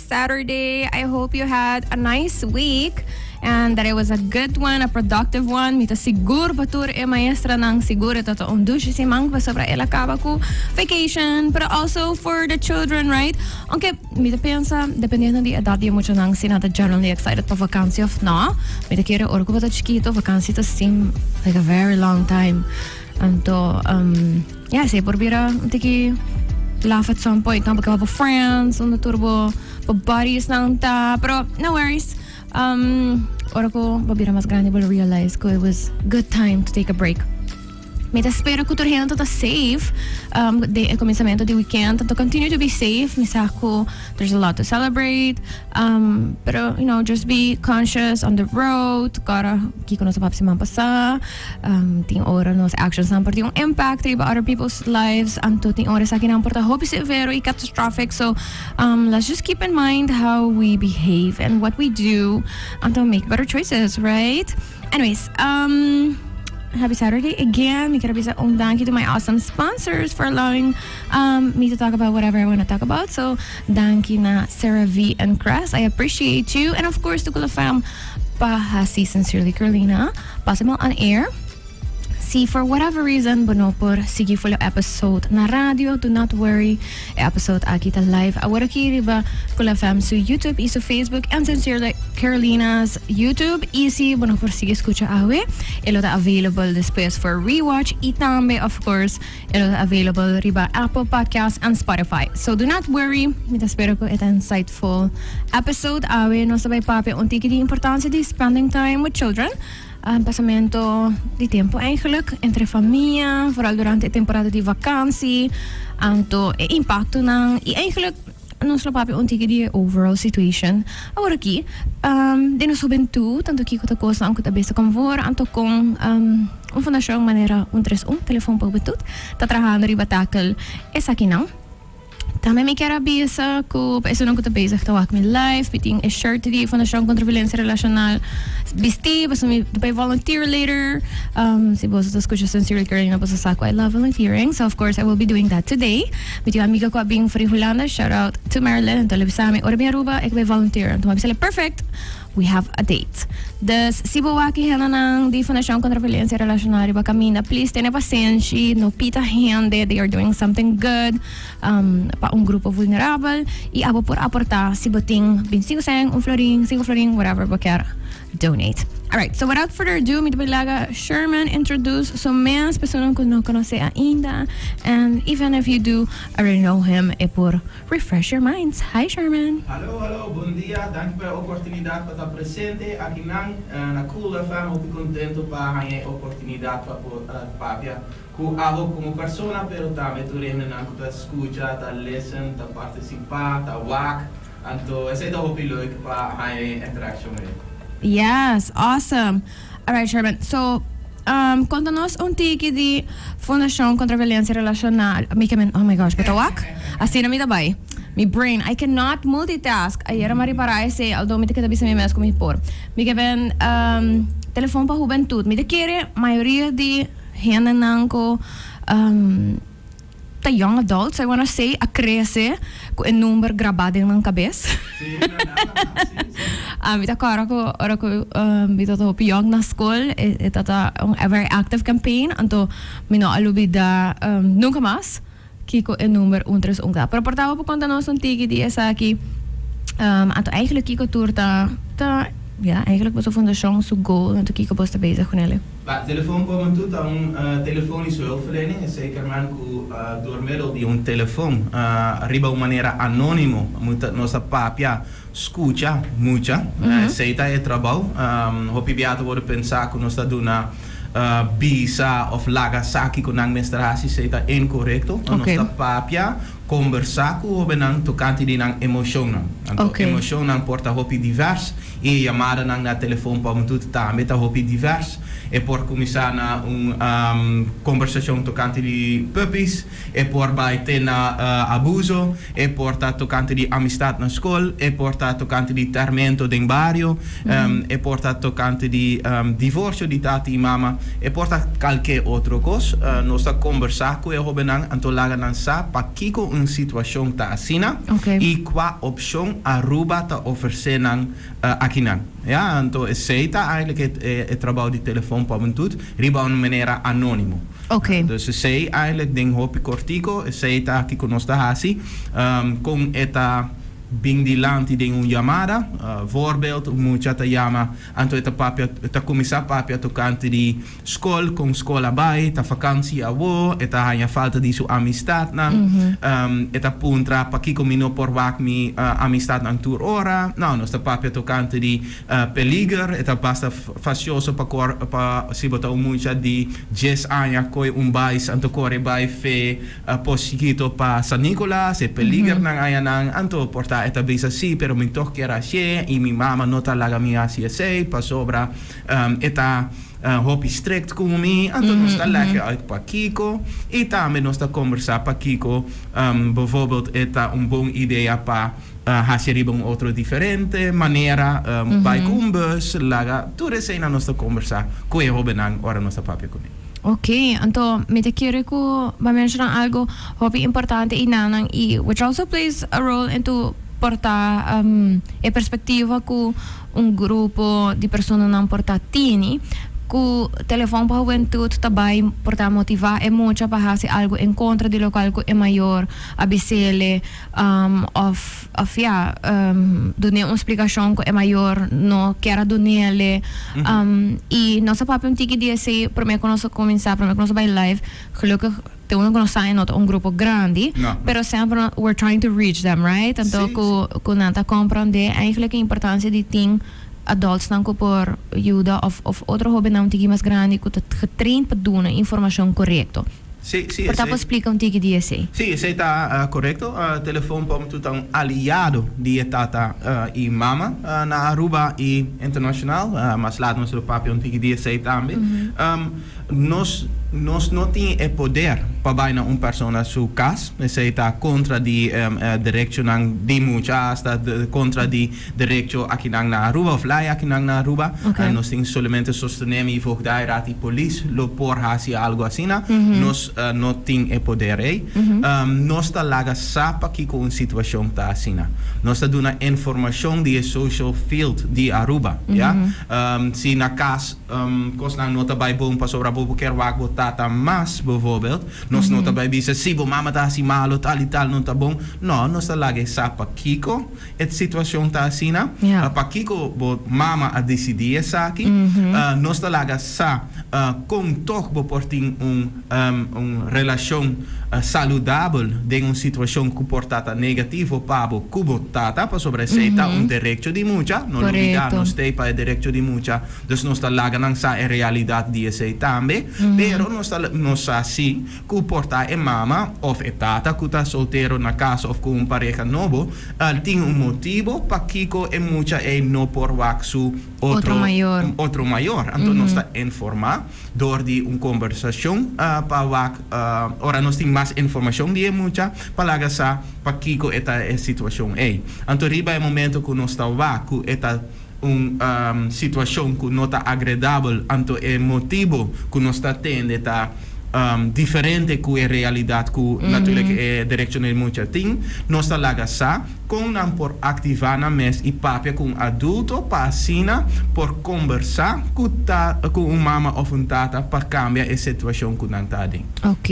Saturday. I hope you had a nice week and that it was a good one, a productive one. Mi ta sigur pa tur e maestranan sigur e tabata un dushi siman pasobra el a caba cu vacation, pero also for the children, right? Aunke mi ta pensa, dependiendo di edad di e muchanan, si nan ta generally excited pa vakantie of no. Mi ta kere ora cu bo ta chikito, vakantie ta seem like a very long time. Anto, yeah, esey por bira un tiki laf at some point, no? Porque bo friends, unda tur bo bo buddies nan ta, pero no worries. Ora cu bo bira mas grandi bo lo realize cu it was good time to take a break. Mi ta spera cu tur hende ta safe den e cuminsamento di weekend, anto continue to be safe. Mi sa cu there's a lot to celebrate, pero just be conscious on the road, kora kico nos a papia siman pasa. Tin ora nos actionsnan por tin un impact riba other people's lives, anto tin ora esakinan por ta hopi severo y catastrophic. So, let's just keep in mind how we behave and what we do, anto make better choices, right? Anyways, happy Saturday again. Mi quiero bisa un danki to my awesome sponsors for allowing me to talk about whatever I want to talk about. So, danki na CeraVe and Crest. I appreciate you. And of course, to Kula Fam pa hasi Sincerely Carolina possible on air. Si for whatever reason bo no por sigui follow episode na radio, do not worry. E episode aki ta live awor aki riba Kula FM su YouTube y su Facebook and Sincerely Carolina's YouTube. Y si bo no por sigui escucha awe, e lo ta available despues for rewatch y tambe of course e lo ta available riba Apple Podcast and Spotify. So do not worry, mi ta spera cu e ta insightful episode. Awe nos ta bay papia un tiki di importancia di spending time with children. Pasamento di tempo eigenlijk entre famia, vooral durante e temporada di vakantie. Anto e impactonan y eigenlijk nos lo papia un tiki di e overall situation awor aki den nos hubentud, tanto kiko ta cosnan cu ta besta con voor, anto con un fundacion manera 131, Telefon pa Hubentud, ta trahando riba takel esakinan. Tambe mi kier a bisa ku pa esunnan ku ta bezig ta wak mi live, mi tin e shirt di Fundashon Kontra Violensia Relashonal bisti, pasobra mi ta bai volunteer later. Si boso ta skucha Sincerely Carolina boso sa ku I love volunteering, so of course I will be doing that today. Mi tin un amiga ku a bin for di Hulanda, shout out to Marilyn, anto el a bisa mi ora mi Aruba e ke bai volunteer, anto mi a bisa perfect. We have a date. Dus si bo wak e hendenan di Fundashon Kontra Violensia Relashonal riba kaminda, please tene pasenshi, no pita hende, they are doing something good pa un grupo vulnerabel i abo por aportá si bo tin 25 sèn, un florin, sinku florin, whatever bo kier donate. Alright, so without further ado mi ta bai laga Sherman introduce su mes, personanan ku no konosé ainda and even if you do already know him e por refresh your minds. Hi Sherman. Hallo hallo, bon dia, danki pa e oportunidat pa ta presente akinan na Cool FM. Hopi contento pa haña e oportunidat pa por papia ku abo komo persona pero tambe tur hendenan ku ta skucha, ta listen, ta partisipá, ta wak. Anto esei ta hopi leuk pa haña e interakshon ei. Yes, awesome. Alright Sherman, so konta nos un tiki di Fundashon Kontra Violensia Relashonal. Mi ke men, oh my gosh, bo ta wak? Asina mi ta bai. Mi brain, I cannot multitask. Ayera mi a ripará esei, although mi ta keda bisa mi mes ku mi por. Mi ke ben telefon pa hubentut. Mi ta kere mayoria di hendenan ku ta young adults, I wanna say, a crece cu e number graba den nan cabes. Mi ta acorda cu ora cu mi tabata hopi young na school, e tabata un very active campaign, anto mi no a lubida nunca mas kico e number un tres un ta. Pero por ta bo por conta nos un tiki di esaki, anto eigenlijk kico tur ta, ta, ya, eigenlijk boso fundacion su goal, anto kico boso ta bezig cu nele? Ba, Telefon pa Hubentud ta un telefonische hulpverlening, esei kermen ku door middel di un telefon riba un manera anonimo nos ta papia, skucha mucha, esei ta e trabou. Hopi bia ta wòrdu pensá ku nos ta duna bisa òf laga sa kiko nan mester hasi, esei ta inkorekto. Nos ta papia, kombersá ku hóbennan tokante di nan emoshonnan. Anto emoshonnan por ta hopi divers. E yamadanan na telefon pa hubentud tambe ta hopi divers. E por kuminsá na un kombersashon tokante di puppies, e por bai te na abuso, e por ta tokante di amistat na skol, e por ta tokante di tèrmento den bario, e por ta tokante di divorsio di tata i mama, e por ta kalke otro kos. Nos ta kombersá ku e hóbennan anto laga nan sa pakiko un. un situashon ta asina i kua opshon Aruba ta ofresé nan akinan. Ya, anto esei ta eigenlijk e trabou di Telefon pa Hubentud riba un manera anónimo. Dus esei eigenlijk den hopi kortiko esei ta kiko nos ta hasi. Kon e ta bin dilanti den un yamada, voorbeeld, un mucha ta yama anto e ta papia, e ta kuminsá papia tokante di Skol, kon skol a bai, ta vakansi awo, e ta haña falta di su amistatnan, e ta puntra pakiko mi no por wak mi amistatnan tur ora. No, nos ta papia tokante di peliger, e ta basta fasioso pa kor pa si bo ta un mucha di djes aña koi un bais anto kore bai fe pos chikito pa San Nicolas, e peligernan añanan, anto por ta e ta bisa si, pero mi tog kier hacié y mi mama no ta laga mi haci esey pasobra e ta Hopi strict ku mi, anto nos ta lèg uit pakiko i tambe nos ta kombersá pakiko bijvoorbeeld e ta un bon idea pa hasi riba un otro diferente manera, bai ku un bus, laga tur eseinan nos ta kombersá ku e hóbennan ora nos ta papia kuné. Ok, anto mi ta kere ku bo a menshoná algu hopi importante i nannan i which also plays a role into por ta e perspektiva ku Un grupo di personanan por ta tini ku telefòn pa hubentut ta bai por ta motivá e mucha pa hasi algu en kontra di lokual ku e mayor a bis'ele òf òf ya dun'é un splikashon ku e mayor no kier a dun'ele. I nos a papia un tiki di esei promé ku nos a kuminsá, promé ku nos a bai live. Gelukkig Te uno ku nos sa e no ta un grupo grandi, pero semper we're trying to reach them, right? Anto ku ku nan ta komprondé eigenlijk e importansia di tin adultsnan ku por yuda òf òf otro hóbennan un tiki mas grandi ku ta getraind pa duna informashon korekto. Por ta por splika un tiki di esei? Sí, esei ta korekto. Telefon Pòmtu ta un aliado di e tata i mama na Aruba i internashonal. Mas lat nos lo papia un tiki di esei tambe. Nos nos no tin e poder pa bai na un persona su cas, esey ta contra di derechonan di mucha, hasta contra di derecho akinan na Aruba of ley akinan na Aruba. Nos tin solamente sostene mi voogdijraad y polis lo por haci algo asina. Nos no tin e poder ey. Nos ta laga sa pakico un situacion ta asina. Nos ta duna informacion di e social field di Aruba, ya. Si na cas. Kosnan no ta bai bon pasobra bo bo kier wak bo tata mas, bijvoorbeeld. Nos no ta bai bisa, si bo mama ta hasi malo, tal i tal no ta bon. No, nos ta laga e sa pakiko e situacion ta asina, pakiko bo mama a dicidi esaki. Nos ta laga sa kon tog bo por tin un un relacion saludabel den un situacion cu por ta ta negativo pa bo cu bo tata, pasobra esey ta un derecho di mucha. No lubida, nos t'ey pa e derecho di mucha. Dus nos ta laga nan sa e realidat di esei tambe, pero nos ta nos sa si ku por ta e mama òf e tata ku ta soltero na kas òf ku un pareha nobo tin un motibo pakiko e mucha ei no por wak su otro otro mayor. Anto nos ta informá dor di un kombersashon pa wak ora nos tin mas informashon di e mucha pa laga sa pakiko e ta e situashon ei. Anto riba e momento ku nos ta wak ku e ta un situacion cu no ta agredabel, anto e motibo cu nos ta tende ta diferente cu e realidad cu natuurlijk e derechonan di mucha tin, nos ta laga sa con nan por activa nan mes y papia cu un adulto pa asina por combersa cu ta cu un mama of un tata pa cambia e situacion cu nan ta aden. Ok,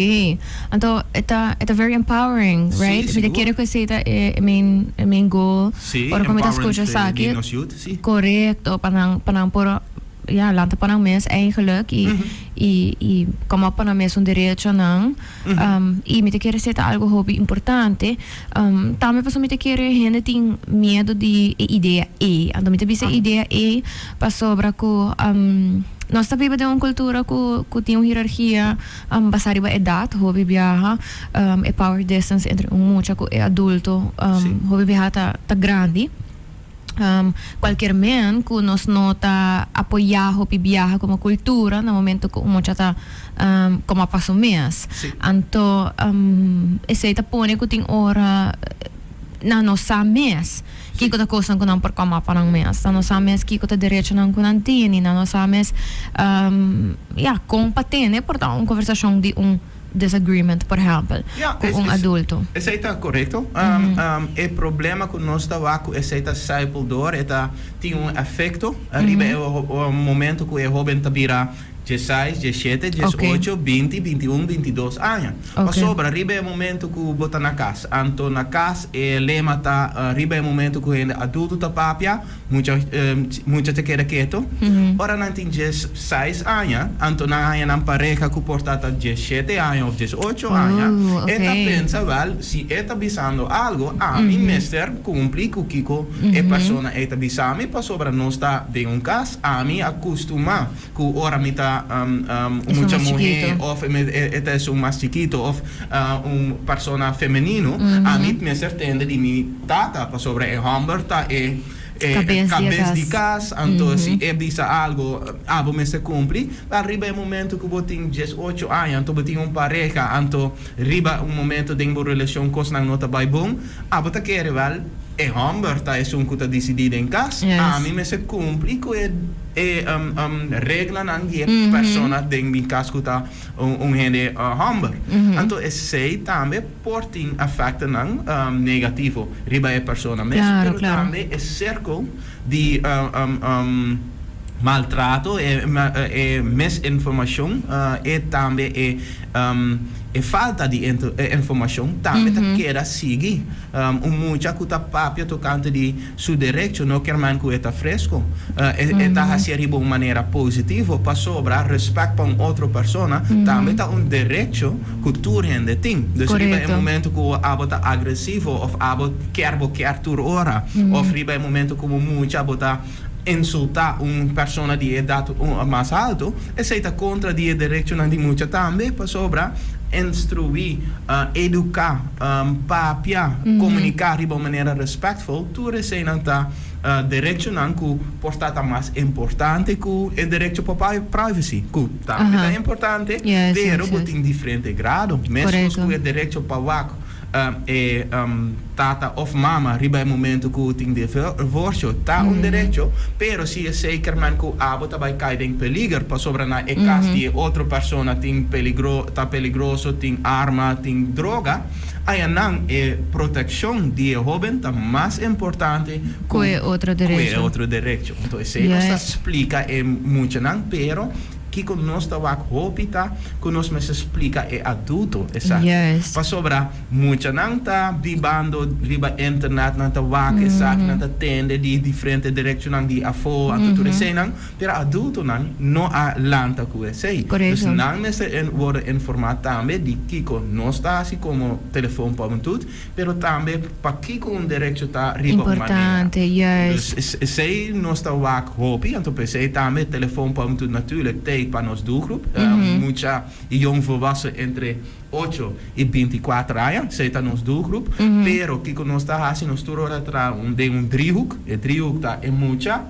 anto e ta e ta very empowering, right? Mi ta kere cu esey ta e main e main goal. Sí, Ora ku mi ta empowerment skucha di esaki, nos youth, sí. korekto, pa nan pa nan por ya lanta pa nan mes eigenlijk i i i kom op pa nan mes un derechonan. I mi ta kere esei ta algu hopi importante. Tambe pasobra mi ta kere hende tin miedu di e idea ei. Anto mi ta bisa e idea ei pasobra ku nos ta biba den un kultura ku ku tin un hierarkia Basá riba edat, hopi biaha e power distance entre un mucha ku e adulto hopi biaha ta ta grandi. Kualkier men ku nos no ta apoyá hopi biaha komo kultura na momento ku un mucha ta komo a pa su mes. Anto esei ta pone ku tin ora nan no sa mes kiko ta kosnan ku nan por kòm pa nan mes. Nan no sa mes kiko ta derechonan ku nan tini. Nan no sa mes ya kon pa tene por ta un konversashon di un. disagreement, por ehempel, cu un adulto. Esey ta corecto. E problema cu nos ta wak cu esey ta sijpel door, e ta tin un efecto riba e momento cu e hoben ta bira 16, 17, 18, 20, 21, 22 aña. Pasobra riba e momento cu bo ta na cas, anto na cas e lema ta riba e momento cu hende adulto ta papia, Mucha mucha ta keda keto. Ora nan tin 16 aña, anto nan haña nan pareha ku por ta ta 17 aña òf 18 aña, e ta pensa, wèl, si e ta bisando algu, ami mester kumpli ku kiko e persona ei ta bisa mi, pasobra nos ta den un kas, ami a kustumá ku ora mi ta un mucha muhé òf e ta esun mas chikitu òf un persona femenino, ami mester tende di mi tata pasobra e hòmber ta e kabes di kas, anto si e bisa algu abo mester kumpli. Pero riba e momento ku bo tin 18 aña anto bo tin un pareha, anto riba un momento den bo relashon kosnan no ta bai bon, abo ta kere wèl e hòmber ta esun ku ta disidí den kas, ami mester kumpli ku e e reglanan di e persona den mi kas ku ta un hende hòmber. Anto esei tambe por tin efectonan negativo riba e persona mes, pero tambe e cirkel di maltrato, e misinformacion e tambe e e falta di informacion tambe ta keda sigui. Un mucha cu ta papia tocante di su derecho no kermen cu e ta fresco. E ta hacié riba un manera positivo pasobra respect pa un otro persona tambe ta un derecho cu tur hende tin. Dus riba e momento cu abo ta agresivo of abo kier bo kier tur ora of riba e momento cu bo mucha bo ta insulta un persona di edat mas alto, esey ta contra di e derechonan di mucha tambe pasobra instrui, educa, papia, comunica riba un manera respectful, tur eseynan ta derechonan cu por ta ta mas importante cu e derecho pa privacy, cu tambe ta importante, pero bo tin diferente grado, mescos cu e derecho pa wak e tata of mama riba e momento cu tin divorcio ta un derecho, pero si esey kermen cu abo ta bay cay den peliger pasobra na e cas di e otro persona tin peligro, ta peligroso, tin arma, tin droga, ayanan e proteccion di e hoben ta mas importante cu e otro derecho. Entonces esey nos ta splica e muchanan, pero. Kiko nos ta wak hopi ta ku nos mester splika e adulto esaki. Pasobra muchanan ta bibando riba internet, nan ta wak esaki, nan ta tende di diferente derechonan di afó, anto tur eseinan, pero adultonan no a lanta ku esei. Dus nan mester wòrdu informá tambe di kiko nos ta hasi komo Telefon pa Hubentud. Pero tambe pakiko un derecho ta riba un manera. Importante, juist. Dus esei nos ta wak hopi, anto p'esei tambe telefon pa un natuurlijk t'ei pa nos doelgroep, mucha y jong volwassen entre 8 y 24 aña, esei ta nos doelgroep. Pero kiko nos ta hasi, nos tur ora traha den un driehoek, e driehoek ta e mucha,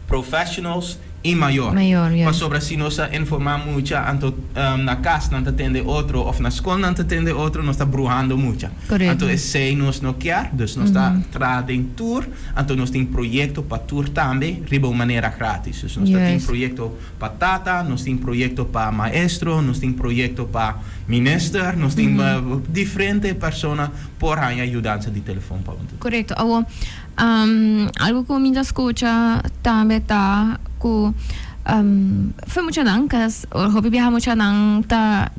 professionals y mayor. Mayor, ja. Pasobra si nos a informa mucha anto na cas nan ta tende otro of na scol nan ta tende otro nos ta bruhando mucha. Correcto. Anto esey nos no kier, dus nos ta traha den tur, anto nos tin proyecto pa tur tambe riba un manera gratis. Dus nos ta tin proyecto pa tata, nos tin proyecto pa maestro, nos tin proyecto pa minister, nos tin diferente persona por haña yudansa di Telefon pa Hubentud. Correcto. Awo, Algo ku mi ta skucha tambe ta ku for muchanan, kas hopi biaha muchanan ta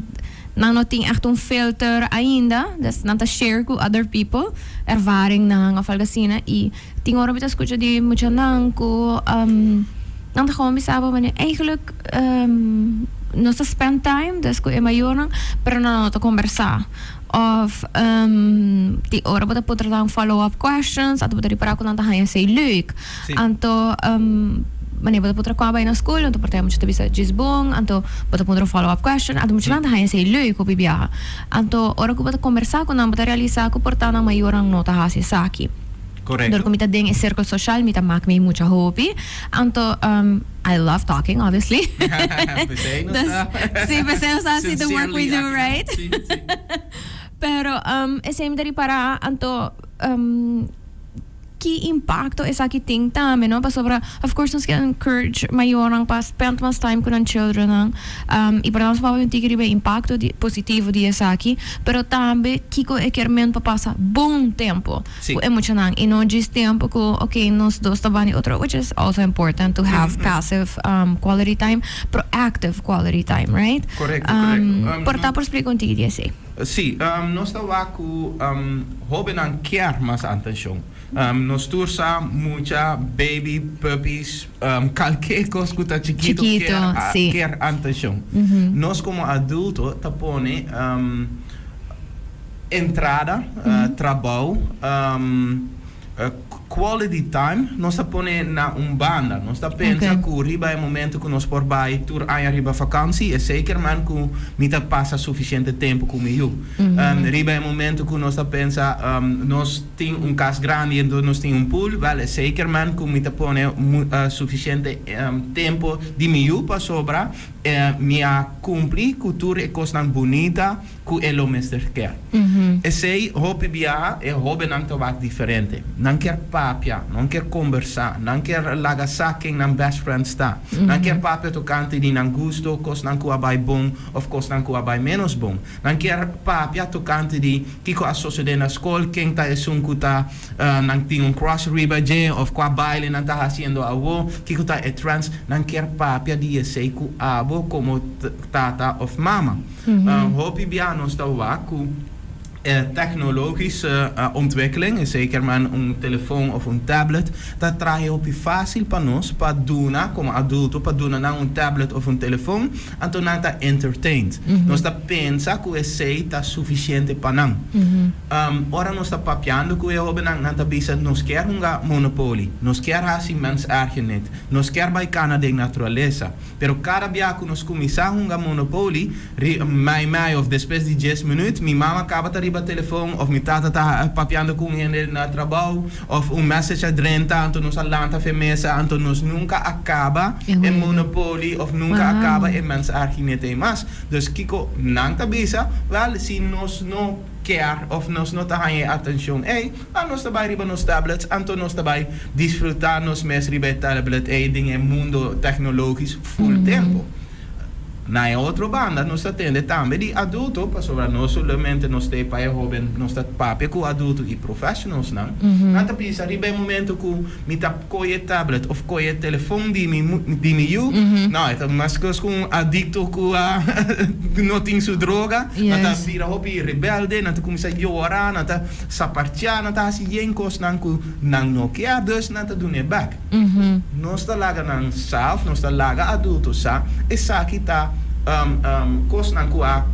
nan no tin ègt un filter ainda, dus nan ta share ku other people ervaringnan òf algu asina i tin ora mi ta skucha di muchanan ku nan ta gewoon bisa bo manera eigenlijk nos ta spend time dus ku e mayornan pero nan no ta kombersá. Of tin ora bo ta puntra nan follow up questions anto bo ta ripara ku nan ta haña esei leuk. Anto manera bo ta puntra kua bai na skol anto por ta mucha ta bisa djis bon anto bo ta puntra un follow up question anto muchanan ta haña esei leuk hopi biaha. Anto ora ku bo ta kombersá ku nan bo ta realisá ku por ta nan mayornan no ta hasi esaki. Dor ku mi ta den e sirkel soshal mi ta mak mi mucha hopi anto I love talking obviously. P'esei nos ta. Sí, p'esei nos ta hasi the work we do, right? Sí, sí. Pero esei mi ta ripará anto. Ki impacto esaki tin tambe, no? Pasobra, of course, nos kier encourage mayornan pa spend mas time cu nan childrennan. Y por nos papia un tiki riba e impacto di positivo di esaki, pero tambe kico e kier men pa pasa bon tempo cu e muchanan y no djis tempo cu ok nos dos ta bani otro, which is also important to have passive quality time, pero active quality time, right? Correcto, correcto. Por ta por splica un tiki di esey? Si, nos ta wak cu hobennan kier mas atencion. Nos tur sa mucha baby, puppies, kalke kos ku ta chikito kier atenshon. Nos komo adulto ta pone entrada, trabou, quality time nos ta pone na un banda. Nos ta pensa ku riba e momento ku nos por bai tur aña riba vakansi esei kerman ku mi ta pasa sufisiente tempu ku mi yu. Riba e momento ku nos ta pensa nos. Tin un kas grandi enton nos tin un pool, wel e zeker man ku mi ta pone sufisiente tempo di mi yu pasobra mi a kumpli ku tur e kosnan bunita ku e lo mester kier. Esei hopi biaha e hobennan ta wak diferente. Nan kier papia, nan kier kombersá, nan kier laga sa ken nan best friends ta, nan kier papia tokante di nan gusto, kosnan ku a bai bon òf kosnan ku a bai ménos bon. Nan kier papia tokante di kiko a sosodé na skol, ken ta esun ku ta nan tin un crush riba dje òf kua baile nan ta hasiendo awo, kiko ta e trends. Nan kier papia di esei ku abo komo tata òf mama. Hopi bia nos ta wak ku e teknologische ontwikkeling, esei kier men un telefon òf un tablet, ta traha hopi fásil pa nos pa duna komo adulto pa duna nan un tablet òf un telefon. Anto nan ta entertained. Nos ta pensa ku esei ta sufisiente pa nan. Ora nos ta papiando ku e hobennan, nan ta bisa, Nos kier hunga Monopoly, nos kier hasi mens ergernet, nos kier bai kana den naturalesa. Pero kada bia ku nos kuminsá hunga Monopoly, ri mei mei òf despues di dies minüt, mi mama kaba ta riba telefon òf mi tata ta papiando ku un hende na trabou òf un message a drenta, anto nos a lanta fe mesa, anto nos nunka a kaba. E monopoly of nunca a caba e mens arginete ei mas. Dus kico nan ta bisa? Wel, si nos no kier of nos no ta haña e atencion ei, ah, nos ta bai riba nos tablets, anto nos ta bai disfruta nos mes riba e tablet ei den e mundo tecnologisch full tempo. Na e otro banda nos ta tende tambe di adulto, pasobra no solamente nos ta e pa e hoben, nos ta papia ku adulto i professionalsnan. Nan ta bisa riba e momento ku mi ta kohe e tablet of kohe e telefon di mi di mi yu, no, e ta mas kos ku un adikto ku a no tin su droga, nan ta bira hopi rebelde, nan ta kuminsá yora, nan ta sapartiá, nan ta hasi yen kosnan ku nan no kier, dus nan ta dun'é bèk. Nos ta laga nan sa of nos ta laga adulto sa esaki ta kosnan ku a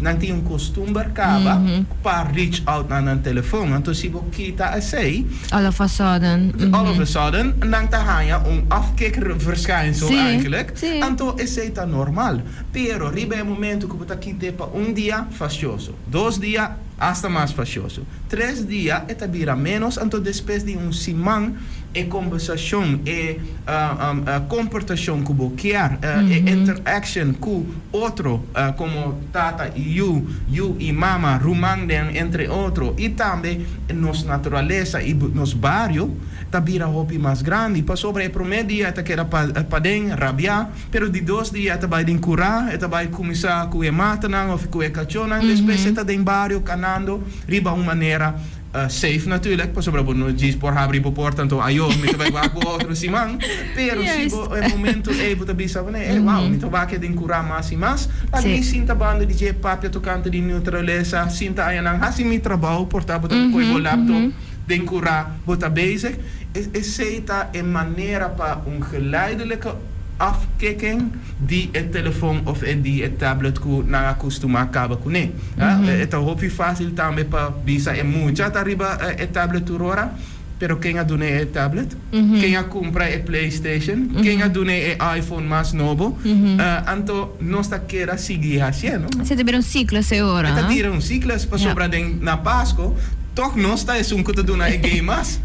nan tin un kostumber kaba pa reach out na nan telefon. Anto si bo kita esei, All of a sudden. all of a sudden nan ta haña un afkick verschijnsel eigenlijk. Anto esei ta normal. Pero riba e momento ku bo ta kit'é pa un dia, fastioso. Dos dia, hasta mas fastioso. Tres dia e ta bira ménos, anto despues di un siman e kombersashon, e komportashon ku bo kier, e interaction ku otro komo tata i yu, yu i mama, ruman den entre otro i tambe nos naturalesa i nos bario ta bira hopi mas grandi pasobra e promé dia e ta keda paden rabiá. Pero di dos dia e ta bai den kurá, e ta bai kuminsá ku e matanan òf ku e kachónan. Despues e ta den bario kanando riba un manera safe natuurlijk, pasobra bo no djis por habri bo porta anto ayo mi ta bai wak bo otro siman. Pero si bo e momento ei bo ta bisa bo ne, wow, mi ta wak e den kurá mas i mas. Laga mi sinta banda di dje papia tokante di neutralesa, sinta ayanan hasi mi trabou, por ta bo ta kohe bo laptop den kurá bo ta bezig. Esei ta e manera pa un geleidelijke afkikking di e telefon of e di e tablet ku nan a kustumá kaba kuné. E ta hopi fásil tambe pa bisa e mucha ta riba e tablet tur ora, pero ken a dun'é e tablet? Ken a kumpra e PlayStation? Ken a dun'é e iPhone mas nobo? Anto nos ta keda sigui hasié, no? Si ta bira un siklo esei ora. E ta bira un siklo pasobra den na Pasko. Tòg nos ta esun ku ta duna e game mas.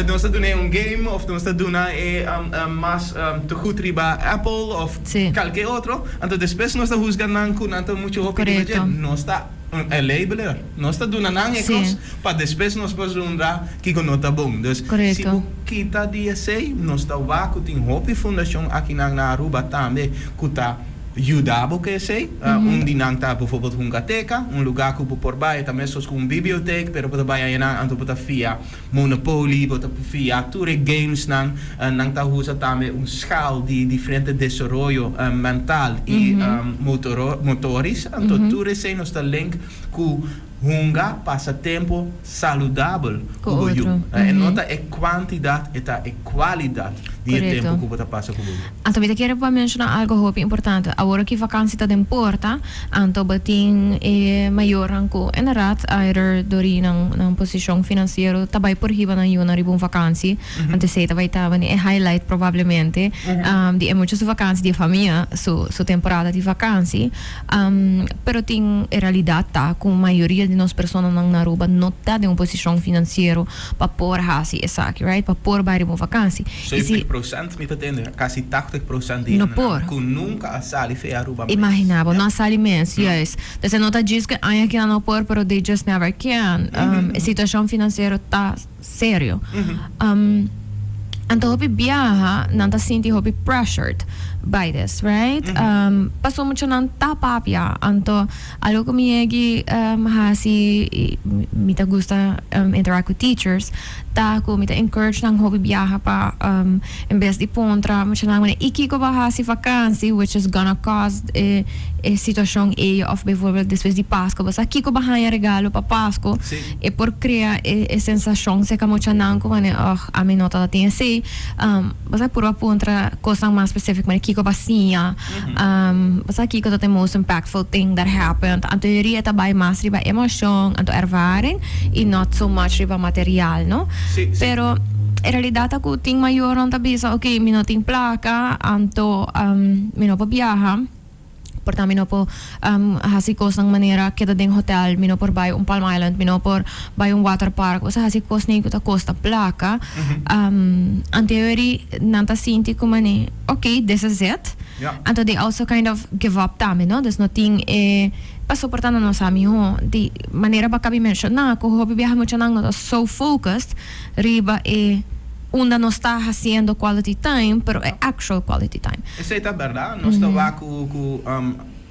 Nos ta duna e un game òf nos ta duna e mas tegoed riba Apple òf kalke otro. Anto despues nos ta husga nan ku nan ta muchu hopi riba dje. Nos ta. Un labeler. Nos ta duna nan e kos pa despues nos por zundra kiko no ta bon. Dus si bo kita di esei, nos ta wak ku tin hopi fundashon akinan na Aruba tambe ku ta yuda bo ku esei. Un di nan ta bijvoorbeeld Hungateka, un lugá ku bo por bai, ta meskos ku un bibliotek, pero bo ta bai ayanan anto bo ta fia Monopoly, bo ta fia tur e gamesnan. Nan ta usa tambe un schaal di diferente desaroyo mental i motoris. Anto tur esei nos ta link ku hunga, pasa tempu saludabel ku bo yu. E no ta e kuantidat, e ta e kualidat di e tempu ku bo ta pasa ku bo yu. Anto mi ta kere pa menshoná algu hopi importante. Awor ki vakansi ta den porta, anto bo tin e mayornan ku inderdaad either dor di nan nan posishon finansiero ta bai por hiba nan yunan riba un vakansi. Anto esei ta bai ta e highlight probablemente di e mucha su vakansi, di e famia su su temporada di vakansi. Pero tin e realidad ta cu mayoria di nos personanan na Aruba no ta den un posicion financiero pa por haci esaki, right? Pa por bay riba un vakantie. Y si 70% mi ta tende, casi 80% di No hendenan por. cu nunca a sali fe Aruba mes. Imagina bo, Ja. no a sali mes, No. juist. Dus e no ta djis cu e aña aki nan no por, pero they just never can. E situacion financiero ta serio. Anto hopi biaha nan ta sinti hopi pressured by this, right? Paso muchanan ta papia. Anto algo ku mi yegi hasi i mi ta gusta interact with teachers ta ku mi ta encourage nan hopi biaha pa en bes di puntra muchanan manera i kiko bo a hasi vakansi which is gonna cause e situacion ei of bijvoorbeeld despues di Pasco bo sa kiko bo a haña regalo pa Pasco. E por crea e sensacion cerca muchanan cu manera oh ami no tabata tin esey. Bo sa purba puntra cosnan mas specific manera kico bo a siña, bo sa kico ta the most impactful thing that happened. Anto yori e ta bay mas riba emocion anto ervaring y not so much riba material no. Pero e realidad ta cu tin mayornan ta bisa ok mi no tin placa anto mi no por biaha. Por ta mi no por hasi kosnan manera keda den hotel, mi no por bai un Palm Island, mi no por bai un water park. Osea hasi kosnan ku ta kosta plaka. Anto eri nan ta sinti ku mane ok this is it. Anto they also kind of give up tambe no. Dus no tin e paso por ta nan no sa miho. Di manera bo a kabi menshoná ku hopi biaha muchanan no ta so focused riba e unda nos ta hasiendo quality time pero e actual quality time. Esei ta bèrdat. Nos ta wak ku ku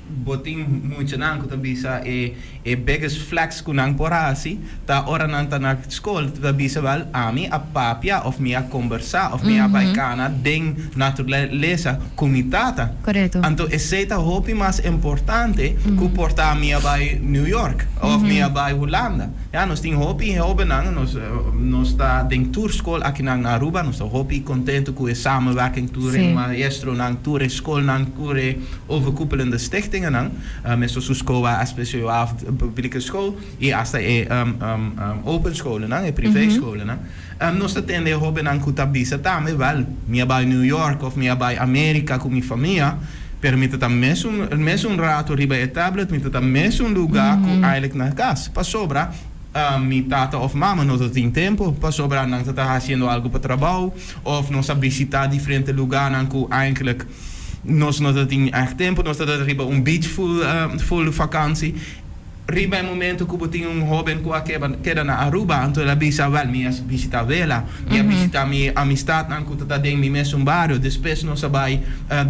bo tin muchanan ku ta bisa e e biggest flex ku nan por hasi ta ora nan ta na skol ta bisa wèl ami a papia òf mi a kombersá òf mi a bai kana den naturalesa ku mi tata. Korekto. Anto esei ta hopi mas importante ku por ta mi a bai New York òf mi a bai Hulanda. Ya, nos tin hopi hobennan, nos nos ta den tur skol akinan na Aruba, nos ta hopi kontentu ku e samenwerking tur e maestronan, tur e skolnan, tur e overkoepelende stichtingennan, meestal su SCOA, SPCOA of publike school i hasta e open scholennan, e privé scholennan. Nos ta tende e hobennan ku ta bisa tambe, wèl, mi a bai New York of mi a bai Amerika ku mi famia, pero mi ta ta mesun mesun rato riba e tablet, mi ta ta mesun lugá ku eigenlijk na kas, pasobra mi tata of mama no ta tin tempu, pasobra nan ta ta hasiendo algu pa trabou of nos a bishitá diferente lugánan ku eigenlijk nos no ta tin ègt tempu, nos ta ta riba un beach full full vakansi. Riba e momento ku bo tin un hóben ku a keda na Aruba, anto el a bisa, Wèl, mi a bishitá wela, mi a bishitá mi amistatnan ku ta ta den mi mesun bario. Despues nos a bai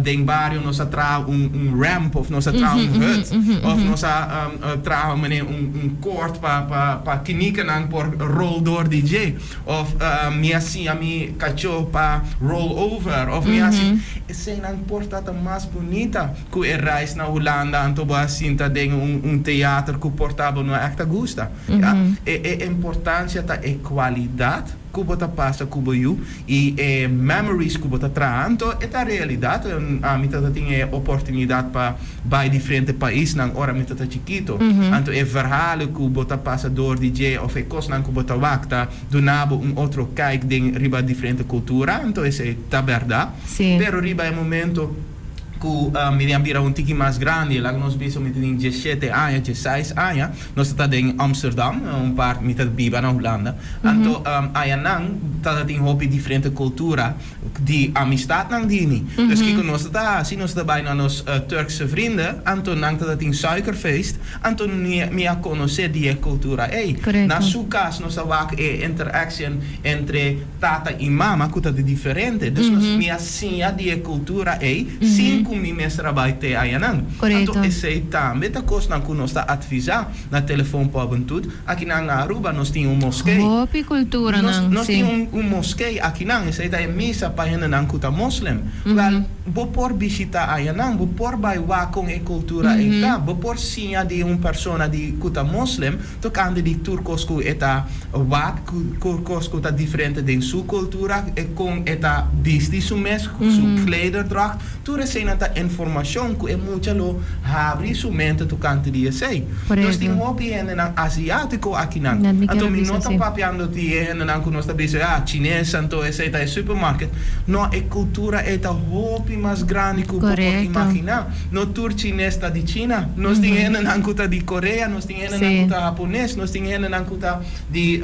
den bario, nos a traha un un ramp òf nos a traha un hut òf nos a traha manera un un kort pa pa pa kinikanan por rol dor di dje. Òf mi a siña mi kachó pa roll over òf mi a hasi. Eseinan por ta ta mas bunita ku e reis na Hulanda anto bo a sinta den un teater ku por ta bo no ègt a gusta. Ya, e e importansia ta e kualidat ku bo ta pasa ku bo yu i e memories ku bo ta traha. Anto e ta realidat. Ami ta ta tin e oportunidat pa bai diferente paisnan ora mi ta ta chikito. Anto e verhalen ku bo ta pasa dor di dje òf e kosnan ku bo ta wak ta duna bo un otro kijk den riba diferente kultura. Anto esei ta bèrdat. Pero riba e momento. Ku mi a bira un tiki mas grandi, laga nos bisa mi tin 17 aña, 16 aña, nos ta den Amsterdam, un par, mi ta biba na Hulanda. Anto ayanan tabatin hopi diferente kultura di amistatnan di mi. Dus kiko nos ta hasi, nos ta bai na nos Turkse vrienden, anto nan tabatin suikerfeest, anto mi a konosé di e kultura ei. Na su kas nos a wak e interaction entre tata i mama ku ta di diferente. Dus nos mi a siña di e kultura ei, sin ku mi mester a bai te ayanan. Anto esei tambe ta kosnan ku nos ta advisá na Telefon pa Hubentud. Akinan na Aruba nos tin un moskee. Hopi kultura Nos, nos tin un moskee akinan, esei ta e misa pa hendenan ku ta moslim. Wel, bo por bishitá ayanan, bo por bai wak kon e kultura ei ta, bo por siña di un persona di ku ta moslim tokante di tur kos ku e ta wak, ku kos ku ta diferente den su kultura, e kon e ta bisti su mes, su klederdracht. Tur eseinan ta informashon ku e mucha lo habri su mente tokante di esei. Nos tin hopi hendenan asiátiko akinan. Anto mi no ta papiando di e hendenan ku nos ta bisa, ah, chines, anto esei ta e supermarket. No, e kultura ei ta hopi mas grandi ku bo por imaginá. No tur chines ta di China. Nos tin hendenan ku ta di Korea, nos tin hendenan ku ta hapones, nos tin hendenan ku ta di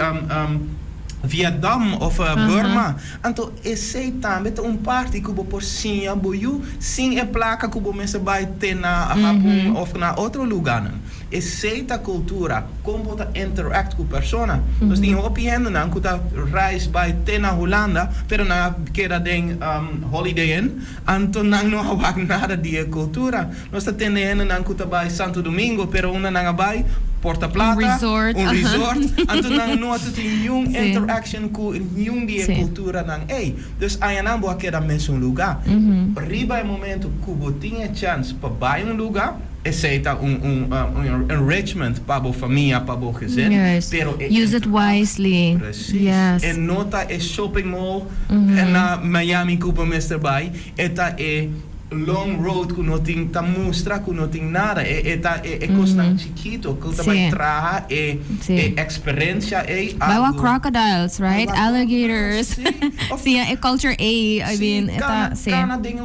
Vietnam òf Burma. Anto esei tambe ta un parti ku bo por siña bo yu sin e plaka ku bo mester bai te na Hapon òf na otro lugánan. Esei ta kultura, kon bo ta interact ku persona. Nos tin hopi hendenan ku ta reis bai te na Hulanda, pero nan a keda den Holiday Inn, anto nan no a wak nada di e kultura. Nos ta tende hendenan ku ta bai Santo Domingo, pero unda nan a bai? Puerto Plata, un resort, anto nan no a tin niun interaction ku niun di e kulturanan ei. Dus ayanan bo a keda mesun lugá. Riba e momento ku bo tin e chèns pa bai un lugá, esei ta un enrichment pa bo famia, pa bo gezin. Pero e Use it wisely. Precies. E no ta e shopping mall na Miami ku bo mester bai, e ta e long road ku no tin ta mustra ku no tin nada. E ta e kosnan chikito ku ta bai traha e eksperensia ei. Bai wak crocodiles, right? Alligators. Sí, e culture ei, I mean, e ta, sí. Kana den